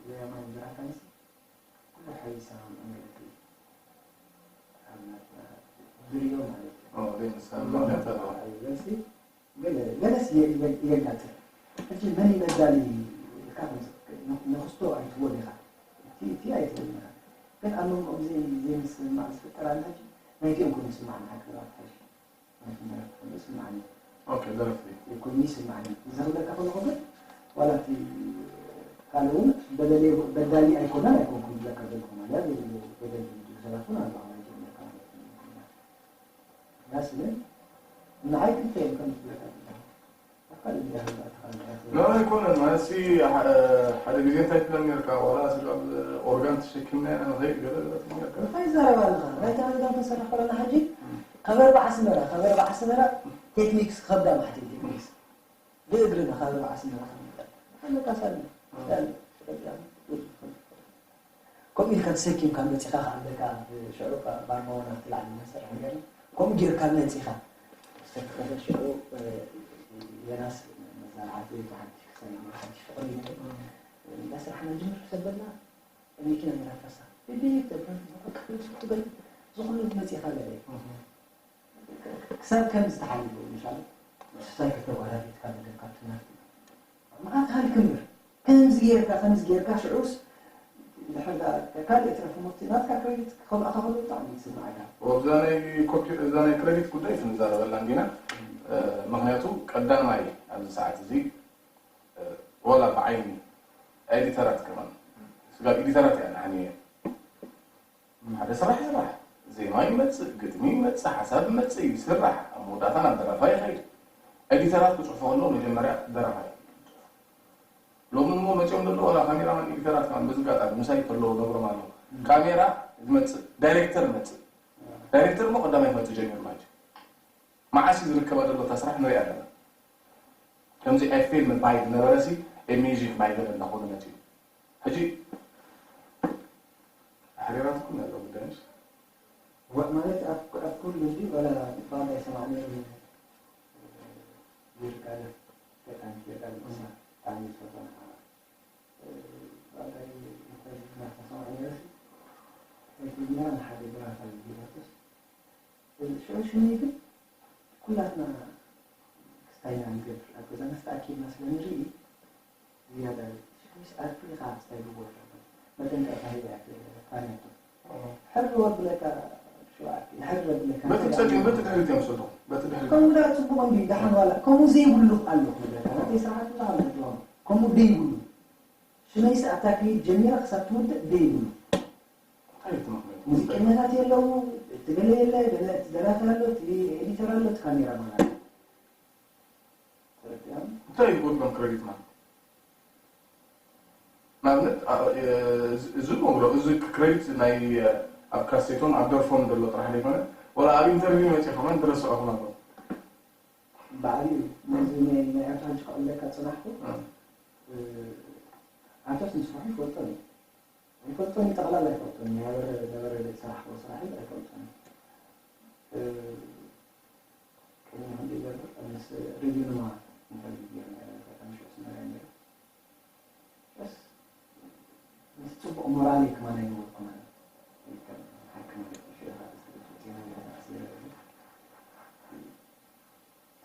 ዘያማይ፣ ደራፋይ ኩሉ ሓይሳ መንገዲ ዝሪኦ ማለት እዩ። ዘይምስምማዕ ገለሲ ገለስ የጋጥም። ሕጂ መን ይመዳሊ ኢልካ ንክስቶ ኣይትብሎን ኢኻ፣ እቲ ኣይትብሎን ኢኻ። ግን ኣብ መንጎኦም ዘይምስምማዕ ዝፍጠር ኣለ። ሕጂ ናይቲኦም ኮይኑ ይስማዕ ንሓቂ ደራፋይ ሓይሽ ኮይኑ ይስምዓኒ። እዚ ክብለካ ከለኹ ግን ዋላ እቲ ካልእ እውን በደሊ ኣይኮነን ኣይኮንኩን ዝብለካ ዘለኹ ማለት ዘይብሉ በደል ዝብሉ ሰባት እውን ኣለዉ። ናይ ጀመርካ ማለት እዩ። ዳስ ግን ንዓይ ክልተ እዮም ከም ዝብለካ ዘለኹ። ኖ ኣይኮነን ማለት ሓደ ግዜ እንታይ ትብለኒ ነርካ ዋላ ስጋብ ኦርጋን ተሸኪምና ኢና ንኸይድ ገለ ገለ ትብለኒ ነርካ እንታይ ትዛረብ ኣለኻ ናይታ ኦርጋን ክንሰርሕ ከለና ሕጂ ካብ ኣርባዓ ኣስመራ ካብ ኣርባዓ ኣስመራ ቴክኒክስ ክኸብዳ ማሕተይ ቴክኒክስ ብእግርና ካብ ኣርባዓ ኣስመራ ክንመጣ ኣለቃሳልና ከምኡ ኢልካ ተሰኪምካ መፂኻ ከኣለካ ሽዑ ባርማውን ኣብቲ ላዕሊ መሰርሕ ነገር ከምኡ ጌርካ መፂኻ ሰርተኸ ሽዑ የናስ መዛርዓቱ ሓንቲ ክሳይ ሓንቲ ፍቕሪ እንዳስራሕና ጅምር ሰበልና መኪና ነራካሳ ትበል ዝኹሉ መፂኻ ገለ ክሳብ ከም ዝተሓልፉ ምሻል ሳይክል ተጓዳዲትካ ነገር ካብ ትምህርቲ መዓት ሃልክምር ከምዚ ጌርካ ከምዚ ጌርካ ሽዑስ ድሕር ካልእ ትረፍ ሞቲ ናትካ ክሬዲት ከብኣኻ ከሎ ብጣዕሚ ይስምዓካ። እዛ ናይ ኮምፒውተር እዛ ናይ ክሬዲት ጉዳይ ክንዛረበላ እንዲና። ምክንያቱ ቀዳማይ ኣብዚ ሰዓት እዚ ወላ ብዓይኒ ኤዲተራት ከማን ስጋብ ኤዲተራት እያ ንዓኒ ሓደ ስራሕ ይስራሕ፣ ዜማ ይመፅእ፣ ግጥሚ ይመፅእ፣ ሓሳብ ይመፅእ፣ ይስራሕ፣ ኣብ መወዳእታ ናብ ደራፋይ ይኸይድ። ኤዲተራት ክፅሕፎ ከለዉ መጀመርያ ደራፋይ ሎሚ እሞ መፅኦም ዘለዉ ዋላ ካሜራማን ኤዲተራት ከማን በዚ ኣጋጣሚ ምሳይ ከለዉ ነግሮም ኣለዉ። ካሜራ ዝመፅእ ዳይሬክተር ይመፅእ። ዳይሬክተር እሞ ቀዳማይ ክመፅእ ጀሚሩ ማለት እዩ። መዓስ እዩ ዝርከባ ዘሎ እታ ስራሕ ንሪኣ ኣለና። ከምዚ ኤፍኤም ባይ ዝነበረ ሲ ኤሚዩዚክ ማይ ገለ እንዳኾነ መፅኡ። ሕጂ ኣሕሪራትኩም ያለ ጉዳይ ምሽ ወ- ማለት ኣብ ኣብ ኩሉ እዚ ወላ ባንዳ ይሰማዕ ነይሩ ይርቃለ በጣም ይርቃለ ብጣዕሚ ዝፈትዋ ንዓኻ ባንዳ ተሰማዕ ነይሩ ሕጂ ድማ ንሓደ ብራታ ይገባቶስ ሽዑ ሽመይ ግን ኩላትና ክስታይና ንገብር ኣብ ገዛና ዝተኣኪብና ስለ ንርኢ ዝያዳ ሽዑስ ኣርፊኻ ክስታይ ግቡር መጠንቀቕታ ሂባ እያ ፋንያቶ ሕሪ ወብለካ ሸውዓተ ሕሪ ወብለካ በቲ ፀሊም በቲ ድሕሪት እዮም ዝሰዱ በቲ ድሕሪት ከምኡ ዳ ፅቡቕ እንዲ ደሓን ዋላ ከምኡ ዘይብሉ ኣሎ ክብለካ ናተይ ስራሓት ብዙሕ ኣለትዎም ከምኡ ዘይብሉ ሽመይስ ኣብታ ክሊፕ ጀሚራ ክሳብ ትውድእ ደይብሉ ሙዚቀኛታት የለዉ እቲ ገለ የለ ገለ እቲ ደራሲ ኣሎ እቲ ኤዲተር ኣሎ እቲ ካሜራ ማን ኣሎ እንታይ እዩ ጎድሎም ክሬዲት ማለት ንኣብነት እዚ ንብሎ እዚ ክሬዲት ናይ ኣብ ካሴቶም ኣብ ደርፎም ዘሎ ጥራሕ ዘይኮነ ወላ ኣብ ኢንተርቪው መፂ ከማን ትረስዖ ክማን ባዕሊ ነዚ ናይ ኤርትራ ሕጂ ክዕለካ ፅናሕኩ ኣቶስ ንስራሕ ይፈልጦ እዩ ኣይፈልጦን ጠቕላላ ኣይፈልጦን ነበረ ነበረ ስራሕ ስራሕ ኣይፈልጦን ቅድሚ ክንዲ ይገብር ምስ ሬድዮ ንማ ኢንተርቪው ገይሩ ነበረ ኣጋጣሚ ሽዑ ስመርያ ነይሩ በስ ምስ ፅቡቕ ሞራል ከማን ኣይነበርኩን ሓቂ ማለት እዩ ሽዑ ካብ ዜና ገይረ ተኣሲረ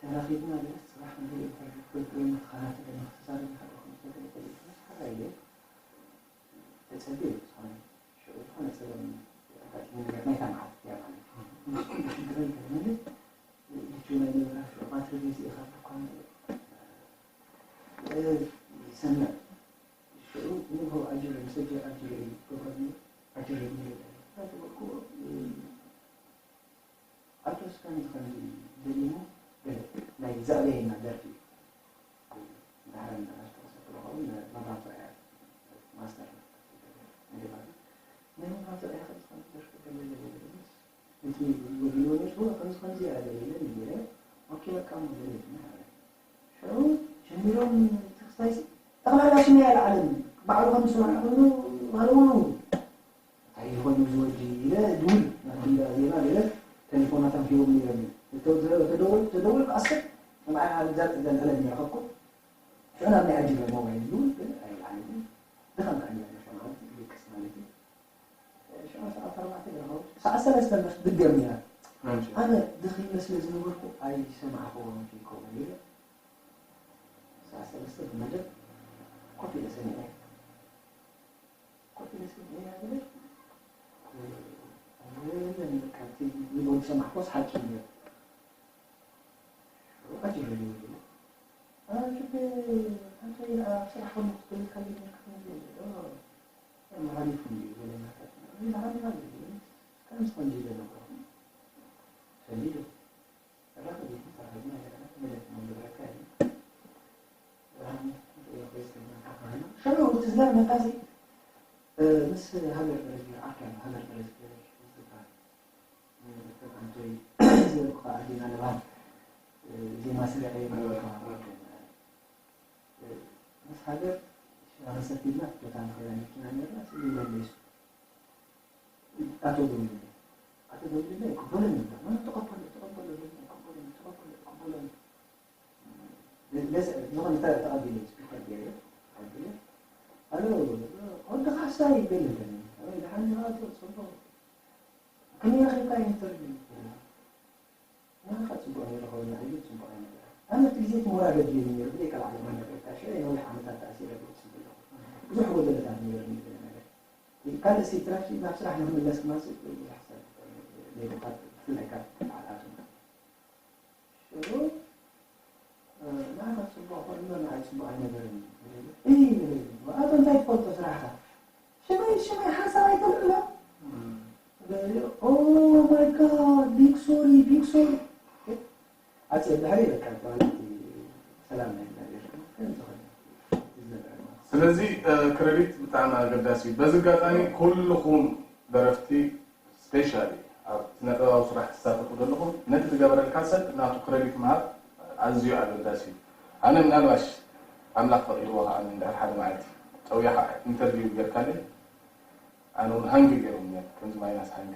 ተራኺብና ገለ ስራሕ ንርኢ ኢንተርቪው ክትገብር ወይ ንክኸታተል ወይ ንክትዛረብ ኢኻ ዶ ከም ዝተገለ ፈሊጥና ሓራይ ኢለ ተጸብየ እዩ ዝኾነ ሽዑ ዝኾነ ጸገም ኣጋጢሙ ነገር ናይታ መዓልቲ እያ ማለት እዩ ሽግረይ ከይመልስ ልጁ ናይ መብራት ሽዑ ባትሪ ገዚእኻ ብኳ ይሰምዕ ሽዑ ንግሆ ኣጅሪ ምስ ኣጅሪ ኣጅሪ እዩ ገብረኒ ኣጅሪ እዩ ናተበልኩ ኣቶስ ከምዚ ከምዚ ደሊሞ ገለ ናይ ዘዕበየና ደርፊ ዳሕረ እናኣሽተወሰ ክረኸቡ መብራቱ ወዲዎ ነይሩ ከምዚ ከምዚ እያ ገለ ኢለ ነይረ። ኦኬ በቃ እሞ ገለ ኢልና ሽዑ ጀሚሮም ተክስታይሲ ጠቕላላ ሽመይ ኣይለዓለን። ባዕሉ ከም ዝሰምዐ ኮይኑ ሃለውለው እንታይ ይኾን እዚ ወዲ ኢለ ድውል ናትላ ዜና ገለ ቴሌፎናቶም ሂቦም ነይሮም። ተደውል ተደውል ኣስር ንዓይ ሓብዛ ዘንዕለ ነረኸብኩ ሽዑ ናብ ናይ ኣጅበ ሞባይል ድውል ግን ኣይለዓለን። ድኻም ከዓኛ ማለት ይልቅስ ማለት እዩ። ሽዑ ሰዓት ኣርባዕተ ይረኸቡ ሰዓት ሰለስተ መስ ድገም ነይራ ኣነ ድኺመ ስለ ዝነበርኩ ኣይሰማዕክዎን ከይከውን ኢለ ሰዓት ሰለስተ ብመደብ ኮፍ ኢለ ሰሚዐ ኮፍ ኢለ ሰሚዐ እያ ዝብል የለን በቃ እቲ ንጎን ዝሰማዕክዎስ ሓቂ እዩ ነይሩ ሽዑ ኣጅበ ይብል ኣጅበ ኣንተ ኣብ ስራሕ ከለኹ ትደልካ ነርካ ከምዚ መሃሊፉ እንዲ ገለ ናታት ዝሃኒ ሃሊ ከምዚ ከምዚ ዘለኩ ሰሊዱ ሰራሕ ቤት ሰራሕና ገለ መለስ መንበረካ እዩ ሽዑ እቲ ዝገርመካ እዚ ምስ ሃገር ደረጃ ኣካል ሃገር ደረጃ ዝበሃል ኣንቶይ ዝበልኩኻ ኣዴና ለባም ዜማ ስሪዐ ምስ ሃገር ሽራኸ ሰፊልና ቦታ ንኸዳ መኪና ነርና ስኢለ መሊሱ ኣቶ ደውልለ ኣቶ ደውልለ ይቅበለኒ ኣሎ ተቀበሎ ተቀበሎ ተቀበሎ ተቀበሎ ዝኾነ ተቐቢለ ስፒከር ገይረ ተቐቢለ ኣሎ ወዲ ካሕሳ ይበል ኣለኒ ኣበይ ደሓን ዲኻ ኣቶ ጽቡቕ ከመይ ረኺብካ ኢንተርቪው ንዓኻ ጽቡቕ ነይሩ ኸውን ንዓይ ግን ጽቡቕ ኣይነበረ ኣነ እቲ ግዜ እቲ ሞራል ኣድልየኒ ነይሩ ብዘይካ ላዕሊ ማን ነገርካ ሽዑ ነዊሕ ዓመታት ተኣሲረ ብጽቡቕ ኣለኹ ብዙሕ ጎደለታት ነይሩኒ ገለ ነገር ካልእ ሲ ትራፊ ናብ ስራሕ ንክምለስ ክማስ ብዙሕ ሰብ ነይሩ ካብ ብፍላይ ካብ ዓልኣቶም ሽዑ ንዓኻ ጽቡቕ ኮይኑ ንዓይ ጽቡቕ ኣይነበረን እዩ ኣቶ እንታይ ትፈልጦ ስራሕካ ሽመይ ሽመይ ሓሳብ ኣይተልዕሎ ገሊኡ oh my god big sorry big sorry ኣጽየ ድሕሪ በቃ ማለት ሰላም ናይ እግዚኣብሔር ከም ዝኾነ ዝነበረ ማለት ስለዚ ክረዲት ብጣዕሚ ኣገዳሲ እዩ። በዚ ኣጋጣሚ ኩልኹም ደረፍቲ ስፔሻሊ ኣብ ስነ ጥበባዊ ስራሕ ትሳተፉ ዘለኹም ነቲ ዝገበረልካ ሰብ ናቱ ክረዲት ምሃብ ኣዝዩ ኣገዳሲ እዩ። ኣነ ምናልባሽ ኣምላኽ ፈቒድዎ ከዓ እንድሕር ሓደ መዓልቲ ፀውያኻ ኢንተርቪው ጌርካለይ ኣነ እውን ሃንግ ገይሮም እዮም ከምዚ ማይናስ ሃንግ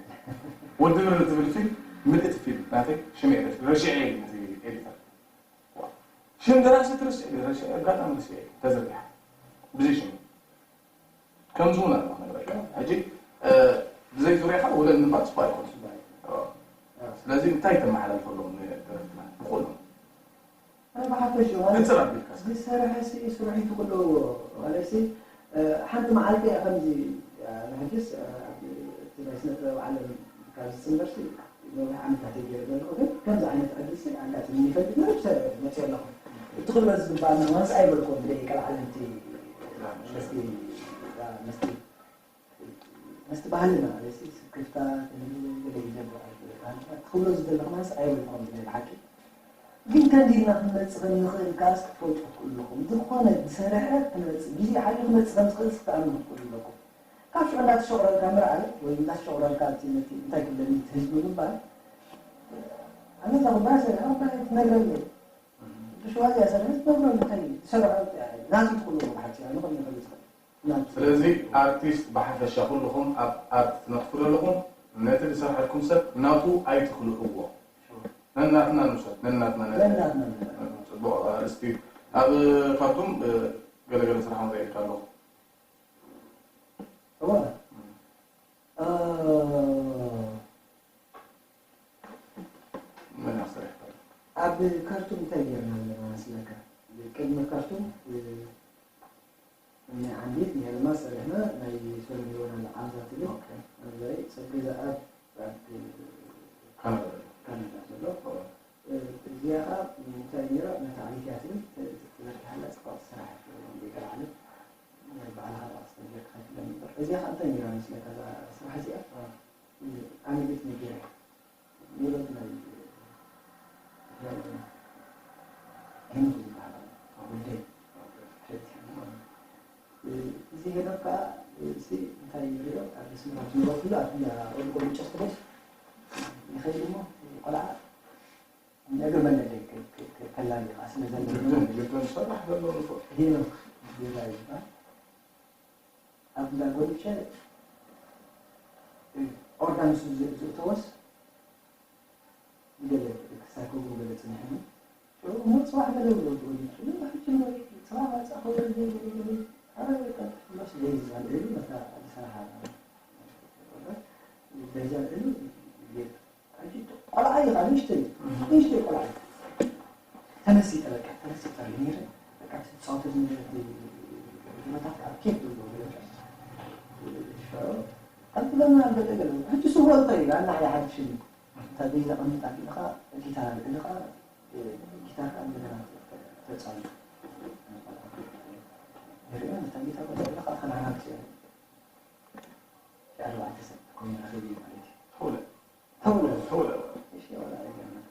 ወዲ ብሪ ትብል ፊልም ምልእቲ ፊልም ናተይ ሽም ኤደት ረሽዐ ነቲ ኤዲተር ሽም ደራሲ ትርስዕ ረሽዐ ኣጋጣሚ ርስዐ ተዘርጊሓ ብዘይ ሽም ከምዚ እውን ኣሎ ክነግረካ ሕጂ ብዘይ ዙርያኻ ውለድ ምባል ፅቡቅ ኣይኮነ ስለዚ እንታይ ተመሓላልፈሎም ደረፍትና ብኩሎም ብሓፈሽ ሕፅር ኣቢልካ ዝሰርሐ ስርሒቱ ክለዎ ማለትሲ ሓንቲ መዓልቲ እያ ከምዚ ንሕጅስ እቲ ናይ ስነ ጥበብ ዓለም ካብ ዝፅንበርሲ ነዊሕ ዓመታት እየ ገይረ ዘለኹ ግን ከምዚ ዓይነት ዕድልሲ ኣጋጢሙኒ ይፈልጥ ነብሰ መፅኦ ኣለኹ እቲ ክብረት ዝግባኣና ማለት ኣይበልኩም ብደቂቀ ዓለምቲ መስቲ መስቲ መስቲ ባህልና ማለት ስክፍታ ገለ ይዘንበ ክብሎ ዝደለኹ ማለት ኣይበልኩም ብናይ ብሓቂ ግን ከንዲልና ክንመፅእ ከም ንኽእል ከዓስ ክትፈልጡ ክትክእሉ ኣለኹም። ዝኾነ ዝሰረሐ ክመፅእ፣ ግዜ ሓልዩ ክመፅእ ከም ዝኽእል ክትኣምኑ ክትክእሉ ኣለኩም። ካብ ሽዑ እንዳተሸቑረርካ ምርኣይ ወይ እንዳተሸቑረርካ እቲ ነቲ እንታይ ክብለኒ እቲ ህዝቢ ምባል ኣነ እዛ ኩባያ ሰሪሐ ኩባያ ትነግረለይ። ብሽዋ እዚኣ ሰሪሐ ትነግረሉ እንታይ እዩ? ዝሰረሐ ናቱ ትኽእሉ ብሓፂር ኣነ ከም ይኽእል ዝኽእል። ስለዚ ኣርቲስት ብሓፈሻ ኩልኹም ኣብ ኣርት ትነጥፉ ዘለኹም ነቲ ዝሰርሐልኩም ሰብ ናቱ ኣይትኽልእዎ። ነናትና ንውሰድ ነናትና ነናትና ጽቡቕ ኣርእስቲ እዩ። ኣብ ካርቱም ገለገለ ስራሕ ንሪኤልካ ኣለኹ። እወ መን ኣሰሪሕካ? ኣብ ካርቱም እንታይ ጌርና ኣለና መስለካ? ቅድሚ ካርቱም ናይ ዓንዲት ናይ ለማ ሰሪሕና ናይ ሰለሚ ዮና ለዓምዛ ትብል ኣብዛይ ሰብ ገዛ ኣብ ኣብ ካናዳ ዘሎ ካናዳ ዘሎ እዚኣ ከዓ እንታይ ነይራ ነታ ዓሊት እያ ትብል ተዘርጊሓላ ፅቡቅ ትስራሕ ገለ ዓለም ባዕልኻ ራእስ ተንጀር ክኸፍለ ነበር እዚኣ ከዓ እንታይ ነይራ መስለካ እዛ ስራሕ እዚኣ ኣነ ቤት ነጊራ ሜሎዲ ናይ ሄኖክ ዝበሃል ኣሎ ወደይ ሕቲ ማለት እዩ እዚ ሄኖክ ከዓ እሲ እንታይ ይሪኦ ኣብ ስምራ ዝነበርኩሉ ኣብቲ ቆልቆሉ ጨፍትደሽ እዚ ድማ ቆልዓ እግሪ መነደይ ከላሊ ከዓ ስለ ዘለዎ ግድን ሰራሕ ዘለዎ ንፉዕ ሄኖክ ቢራ ይበሃል። ኣብ እንዳ ጎልቸ ኦርዳንስ ዝእተወስ ገለ ክሳከቡ ገለ ፅንሕኒ እሞ ፅባሕ ገለ ብሎ ጎልቸ ሕጂ ጽባሕ መፃ ከወል ዘይገለ ገለ ኣረ ቀጥሎስ ዘይዛል እሉ መታ ዝሰራሓ በዛ እሉ ቆልዓ እዩ ንእሽተይ ንእሽተይ ቆልዓ እዩ ተነሲጠ በቃ ተነሲጠ ሪኡ ነይረ በቃ ትፃወተ ዝነበረት ቦታት ኣብ ኬፍ ዘለዎ ቀጥለና ገለ ገለ ሕጂ ስዎ እንታይ ኢላ እና ሓደ ሽኒ እንታይ ዘቐምጣ ኢልካ ጊታር ኢልካ ጊታር ከዓ እንደገና ተፃወት ንሪኦ ነታ ጊታር ኢልካ ከናናት ኣርባዕተ ሰብ ኮይኑ ረኺቡ ማለት እዩ ተውለ ተውለ ተውለ እሺ ወላ ኣይገርምክ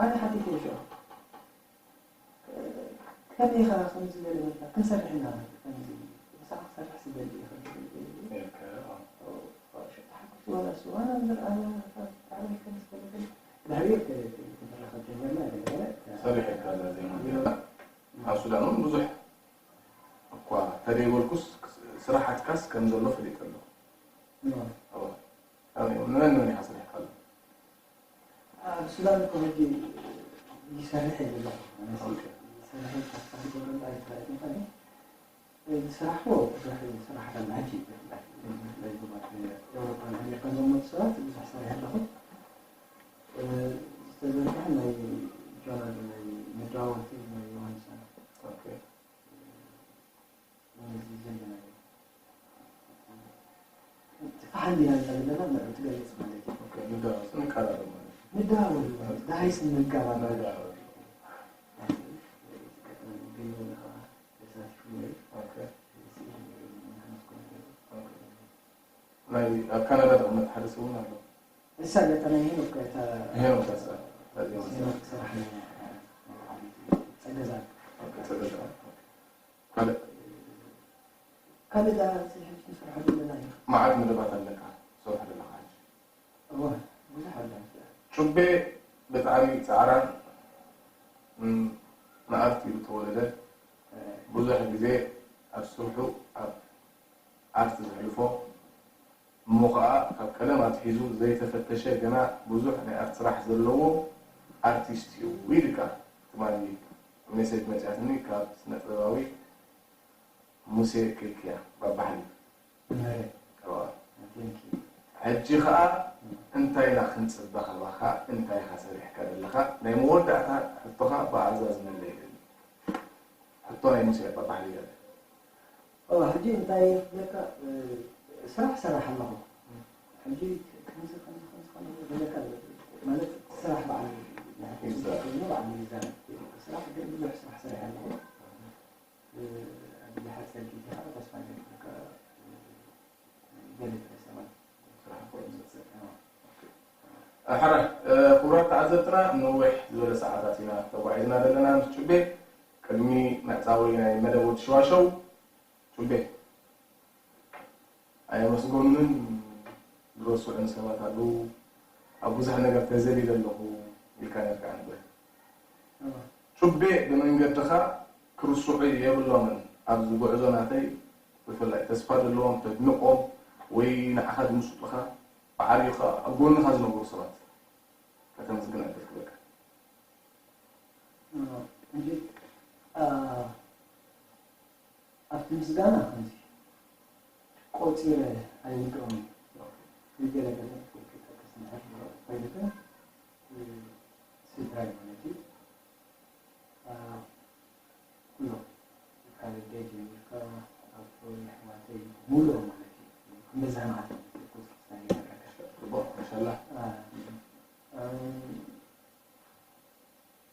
ኣነ ሓቲተ ይሾ ከመይ ኸ ከምዚ ገለ መጣ ክንሰርሕ ኢና ከምዚ ምሳኻ ክሰርሕ ዝደሊ እዩ ከምዚ ገለ ገለ ኢሉ ኢልካ ተሓጉስ ወላ እሱ ኣነ እምበር ኣነ ብጣዕሚ ከምዚ ገለ ገለ ድሕሪኡ ክንራኸብ ጀመርና ገለ ገለ ሰሪሐካ እዛ ዜማ እዚኣ ኣብ ሱዳን እውን ብዙሕ እኳ ተደይበልኩስ ስራሓትካስ ከም ዘሎ ፈሊጠ ኣለኹ ንመን መን ኢኻ ሰሪሕካ ኣሎ ኣብ ሱዳን እኮ ሕጂ ይሰርሕ እየ ዘለኹ ይሰርሕ ተስፋ ዝገብረሉ ኣይትፈልጥ ይኸእል ዝስራሕዎ ብዙሕ ስራሕ ኣሎ ሕጂ ብፍላይ ብፍላይ ዞባት ኤውሮፓን ኣሜሪካን ዝመፁ ሰባት ብዙሕ ሰሪሕ ኣለኹ ዝተዘርግሐ ናይ ጆናል ናይ መደዋወልቲ ናይ ዮሃንስ ነዚ ዘለናዮ እቲ ፈሓም ኢና ዘለና ንዕኡ ትገልፅ ማለት እዩ ንደዋወል ንቀራረብ ማለት ንደዋወል ማለት ደሃይስ ንጋባ ማለት ንደዋወል ገለ ወላ ከዓ ተሳቲፉ ነይሩ ናይ ኣብ ካናዳ ተቐመጥ ሓደ ሰብ እውን ኣሎ እሳ ገጠና ይሄን እኮ እታ ይሄን እኮ እሳ እታ ዜማ ዜማ ትሰርሕ ፀገዛ ጸገዛ ካልእ ካልእ ዳ ሕጂ ንሰርሖ ዘለና እዩ መዓት መደባት ኣለካ ሰርሖ ዘለካ ሕጂ እወ ብዙሕ ኣሎ ጩቤ ብጣዕሚ ጻዕራን ንኣርት እዩ ተወለደ ብዙሕ ግዜ ኣብ ስርሑ ኣብ ኣርት ዘሕልፎ እሞ ኸኣ ካብ ቀደም ኣትሒዙ ዘይተፈተሸ ገና ብዙሕ ናይ ኣርት ስራሕ ዘለዎ ኣርቲስት እዩ ኢልካ ትማሊ ሜሴጅ መጺኣትኒ ካብ ስነ ጥበባዊ ሙሴ ኬክያ ባባሕሊ ሕጂ ኸኣ እንታይ ኢና ክንጽበ ካባኻ እንታይ ኢኻ ሰሪሕካ ዘለኻ ናይ መወዳእታ ሕቶኻ ብኣእዛዝ መለ ይደሊ ሕቶ ናይ ሙሴ ባባሕሊ ይደሊ ሕጂ እንታይ ክብለካ ስራሕ ሰራሕ ኣለኹ ሕጂ ከምዚ ከምዚ ከምዚ ከምዚ ክብለካ ማለት ስራሕ በዓል ኮይኑ በዓል ይዛረብ ስራሕ ግን ብዙሕ ስራሕ ሰሪሕ ኣለኹ ኣብዚ ሓፂር ግዜ ከዓ ተስፋ ገብርካ ገለ ገለ ሰባት ስራሕ ክኾኑ ዝኽእል ሕራይ ክቡራት ተዓዘብትና ነዊሕ ዝበለ ሰዓታት ኢና ተጓዒዝና ዘለና ምስ ጩቤ ቅድሚ መዕፃዊ ናይ መደብ ወዲ ሽዋሸው ጩቤ ኣየመስገኑንን ዝረስዑን ሰባት ኣለዉ ኣብ ብዙሕ ነገር ተዘሊለ ኣለኹ ኢልካ ነርካ ነበር ጩቤ ብመንገድኻ ክርስዑ የብሎምን ኣብዚ ጉዕዞ ናተይ ብፍላይ ተስፋ ዘለዎም ተድንቖም ወይ ንዓኻ ዝምስጡኻ በዓል እዩ ከዓ ኣብ ጎንኻ ዝነበሩ ሰባት ከተመስግን ዕድል ክበካ እንጂ ኣብቲ ምስጋና ከምዚ ቆፂረ ኣይውድኦም እዩ ገለገለ ክጠቅስ ንሕር ኮይንከ ስድራይ ማለት እዩ ኩሎም ካብ ኣደይ ጀሚርካ ኣቦይ ኣሕዋተይ ሙሉኦም ማለት እዩ ክንደዚ ከማዓት ማለት እዩ ቁፅሪ ስለ ዘይተረከ ፅቡቅ ማሻላ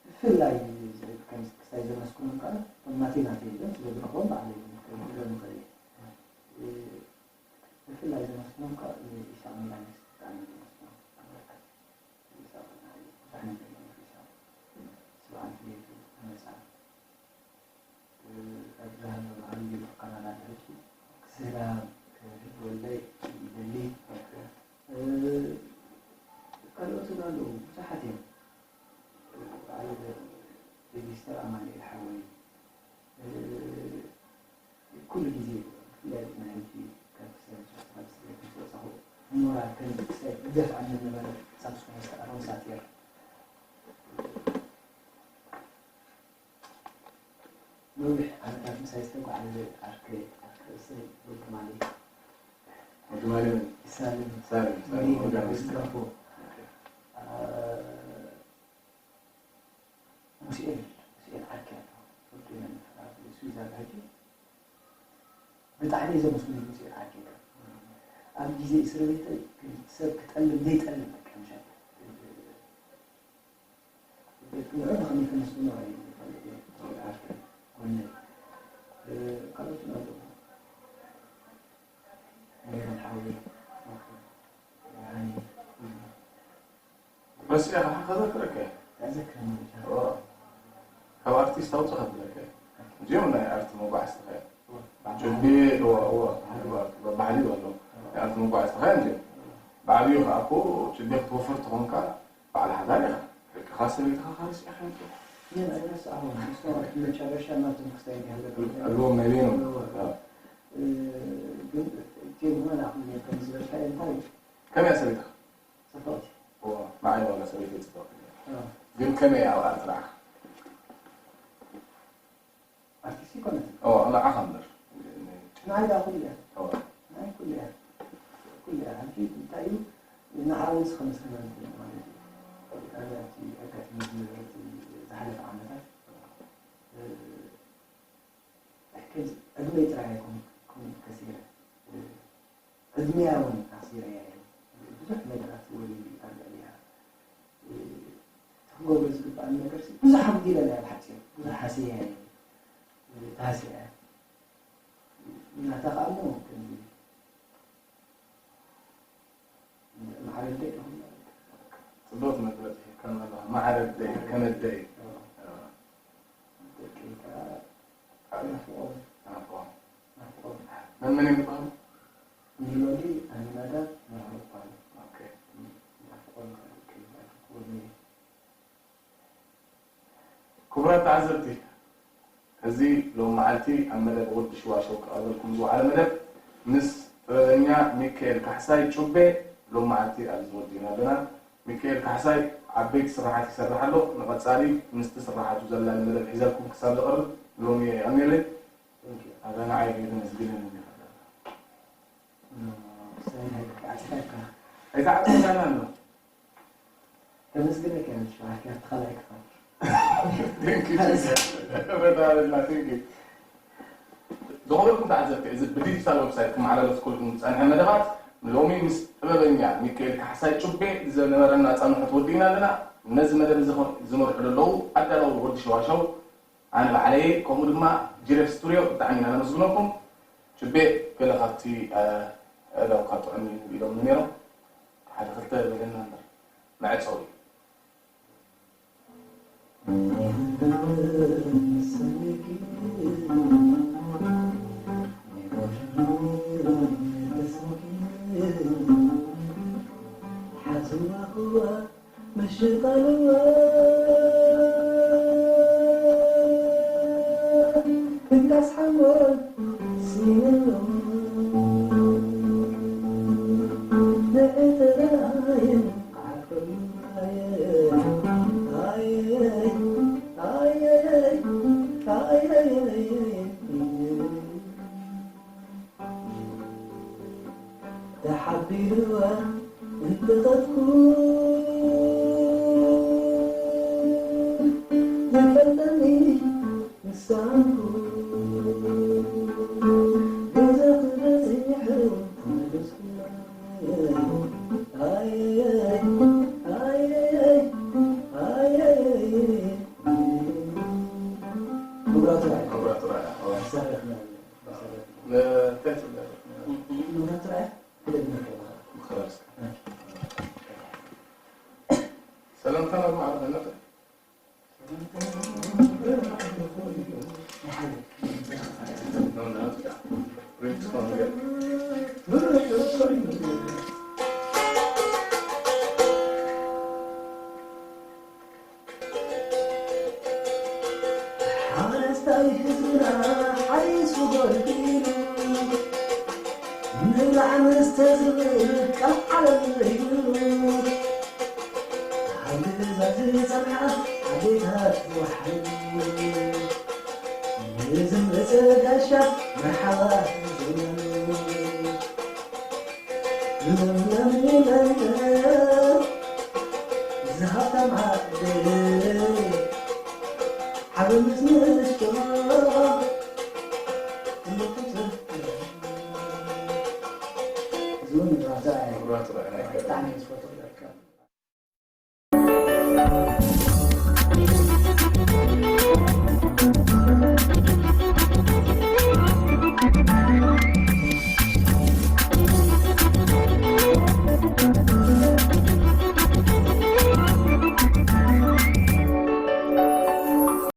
ብፍላይ ክሳይ ዘመስግኖም ከዓ እቶም ናተይ ናተይ ኢሎም ስለ ዝረኽቦም ባዕለይ ክብሎም ይኽእል እየ ብፍላይ ዘመስግኖም ከዓ ንኢሳቅ ሚላኒስ ብጣዕሚ ዘመስግኖም ስብዓት ቤቱ መፃ ኣብዝሃ መባህሉ ካናዳ ድሕጂ ክስህላ ክህብ ወልዳይ ይደሊ ኩሉ ግዜ ብፍላይ ናይ ሕጂ ካብ ክስታይ ምስ ወጻኹ፣ ካብ ስደት ምስ ወጻኹ፣ ሞራል ከም ክስታይ ዝደፍኣኒ ዝነበረ ሳክስፎኒስት ኣሮን ሳቲር። ነዊሕ ዓመታት ምሳይ ዝተጓዕዘ ዓርከይ፣ ዓርከይ ርእሰይ ወዲ ማሊ። ወዲ ማሊ መን? ሳልም። ሳልም፣ ሳልም፣ እንዲህ ወዲ እንዳበስ ማሊ። ገርፎ። ኦኬ። አ፣ ሙስኤል፣ ሙስኤል ዓርከይ ኣሎ። ወዲ መን? ኣብ ስዊዝ ኣሎ ሕጂ። ብጣዕሚ እየ ዘመስግኖ ሙስኤል ዓርከይ። ኣብ ግዜ እስር ቤተይ ሰብ ክጠልም ዘይጠልም በቃ ምሻ። ንዕኡ ብኸመይ ከመስግኖ ኣይፈልጥን እየ። ዓርከይ፣ ጎነይ። እ፣ ካልኦት እውን ኣለዉ። ሜሮን ሓወይ፣ ሃኒ። ረሲዐ ከዓ ከዘክረካ እየ። ኣዘክረኒ ብቻ። እዎ። ካብ ኣርቲስት ኣውፅእ ከብለካ እየ። እዚኦም ናይ ኣርት መጓዕዝትኻ እዮም። እዎ። ጭቢ፣ እዎ፣ እዎ፣ እዎ፣ ባህሊ እዩ ኣለዎም። ናይ ኣርት መጓዕዝትኻ እዮም እዚኦም። ብዓብዩ ከዓ እኮ ጭቢ ክትወፍር ተኾንካ በዓል ሓዳር ኢኻ። ደቅኻ ሰበይትኻ ረሲዕካ እዮም። እየ ኣይረሳዕኹም። እስካብ መጨረሻ ናብቶም ክስታይ እንዲህ ኣለዉ። ኣለዎም ናይ በይኖም። እዎ። ኣዎ። እ፣ ግን ቴማ ናኹም ከም ዝበልካዮ እንታይ እዩ? ከመይ እያ ሰበይትኻ? ጽብቕቲ። እዎ፣ ንዓይ ዋላ ሰበይተይ ጽብቕቲ እያ። እዎ። ግን ከመይ እያ ኣብ ኣርት ንዓኻ? ኣርቲስት ይኮነት። እዎ፣ ንዓኻ እምበር። ንዓይ ደኣ ኩሉ እያ። እዎ። ንዓይ ኩሉ እያ። ኩሉ እያ። ሕጂ እንታይ እዩ? ንዓ እውን ንስኻ መስከረኒ ማለት እዩ። ኣብ ኣብቲ ኣጋጣሚ ዝነበረ እቲ ዝሓለፈ ዓመታት፣ እ፣ ሕጂ ዕድመይ ጥራይ ኣይኮንኩን ከሲረ። እ፣ ዕድመያ እውን ኣኽሲረያ እየ። ብዙሕ ነገራት ወሪዱ እዩ ኣብ ልዕሊኣ። እ፣ እቲ ክገብሮ ዝግባኣኒ ነገርሲ ብዙሕ ኣጉዲለለያ ብሓጺሩ። ብዙሕ ሃስየያ እየ። እ፣ ተሃስየ እየ። ናታ ከኣ እሞ ከምዚ ማዕረ ኣደይ ኢኹም ማለት እዩ። ጽቡቕ መግለጺ ሂብካና ኣለኻ። ማዕረ ኣደይ፣ ከም ኣደይ። እዎ። እዎ። ደቀይ ከኣ ናፍቖም። ናፍቖም። ናፍቖም። መን መን እዮም ዝበሃሉ? ሜሎዲ፣ ኣሚናዳብ፣ መርሃዊ ይበሃሉ። ኦኬ። ናፍቖም ከኣ ደቀይ ይበሃሉ። ክቡር ክቡራት ተዓዘብቲ፣ እዚ ሎም መዓልቲ ኣብ መደብ ወዲ ሽዋሸው ክቐርበልኩም ዝወዓለ መደብ ምስ ጥበበኛ ሚካኤል ካሕሳይ ጩቤ ሎም መዓልቲ ኣብዚ ወዲእና ኣለና። ሚካኤል ካሕሳይ ዓበይቲ ስራሓት ይሰርሕ ኣሎ። ንቐጻሊ ምስቲ ስራሓቱ ዘላሊ መደብ ሒዘልኩም ክሳብ ዝቐርብ ሎሚ የቐንየለይ። ኣዛ ንዓይ ከይተመስግነኒ እንዲኻ። ኣይትዓጽወናን ኣሎ። ከመስግነካ እየ፣ ንሽማዕካ፣ ኣብቲ ካልኣይ ክፋል። Thank you, Jesus። በጣም፣ thank you። ዝኸበርኩም ተዓዘብቲ፣ እዚ ብዲጂታል ዌብሳይት ክመሓላለፍኩልኩም ዝጸንሐ መደባት፣ ንሎሚ ምስ ጥበበኛ ሚካኤል ካሕሳይ ጩቤ ዝነበረና ጻንሖት ወዲእና ኣለና። ነዚ መደብ እዚ ኸ-፣ ዝመርሑ ዘለዉ ኣዳለዊ ወዲ ሸዋሸው፣ ኣነ ባዕለይ፣ ከምኡ ድማ ጂሬፍ ስቱድዮ ብጣዕሚ ኢና ነመስግነኩም። ችቤ፣ ገለ ካብቲ፣ እ፣ ኣእዳውካ ጥዑም እዩ ኢሎምኒ ነይሮም። ሓደ ክልተ በለና እምበር፣ መዕጸዊ እዩ። ሓትማ እዋ ምሽቃልዋ ፍንጋስ ሓንጎል ስኢነሉ ንዕጥራይን ዓርኩሉ ኣየ ኣየ ኣየ ኣየ ተሓቢርዋ እንተኸድኩ ዝፈልጠኒ ንሳንኩ ገዛ ክበጽሕ ተመለስኩ። ኣየየይ ኣየየይ ኣየየይ ክቡራት ራእይ ክቡራት ራእይ፣ ኣዎ። መሳርሒ እንታይ ትብለ? ንብረት ጥራይ ክደግመካ ይኽእል። ብኸላስ። ሰላምታና ብማዕረ ከነብዕ። ሓረስታይ ህዝብና ሓሪሱ ጎልቢሉ ምብላዕ መስተ ዝብል ቃል ዓለም እዩ። ኣብ ገዛ ዝጸንሓ ኣዴታት ወሓሉ ንዝመጸ ጋሻ መርሓባ ዘመኑ።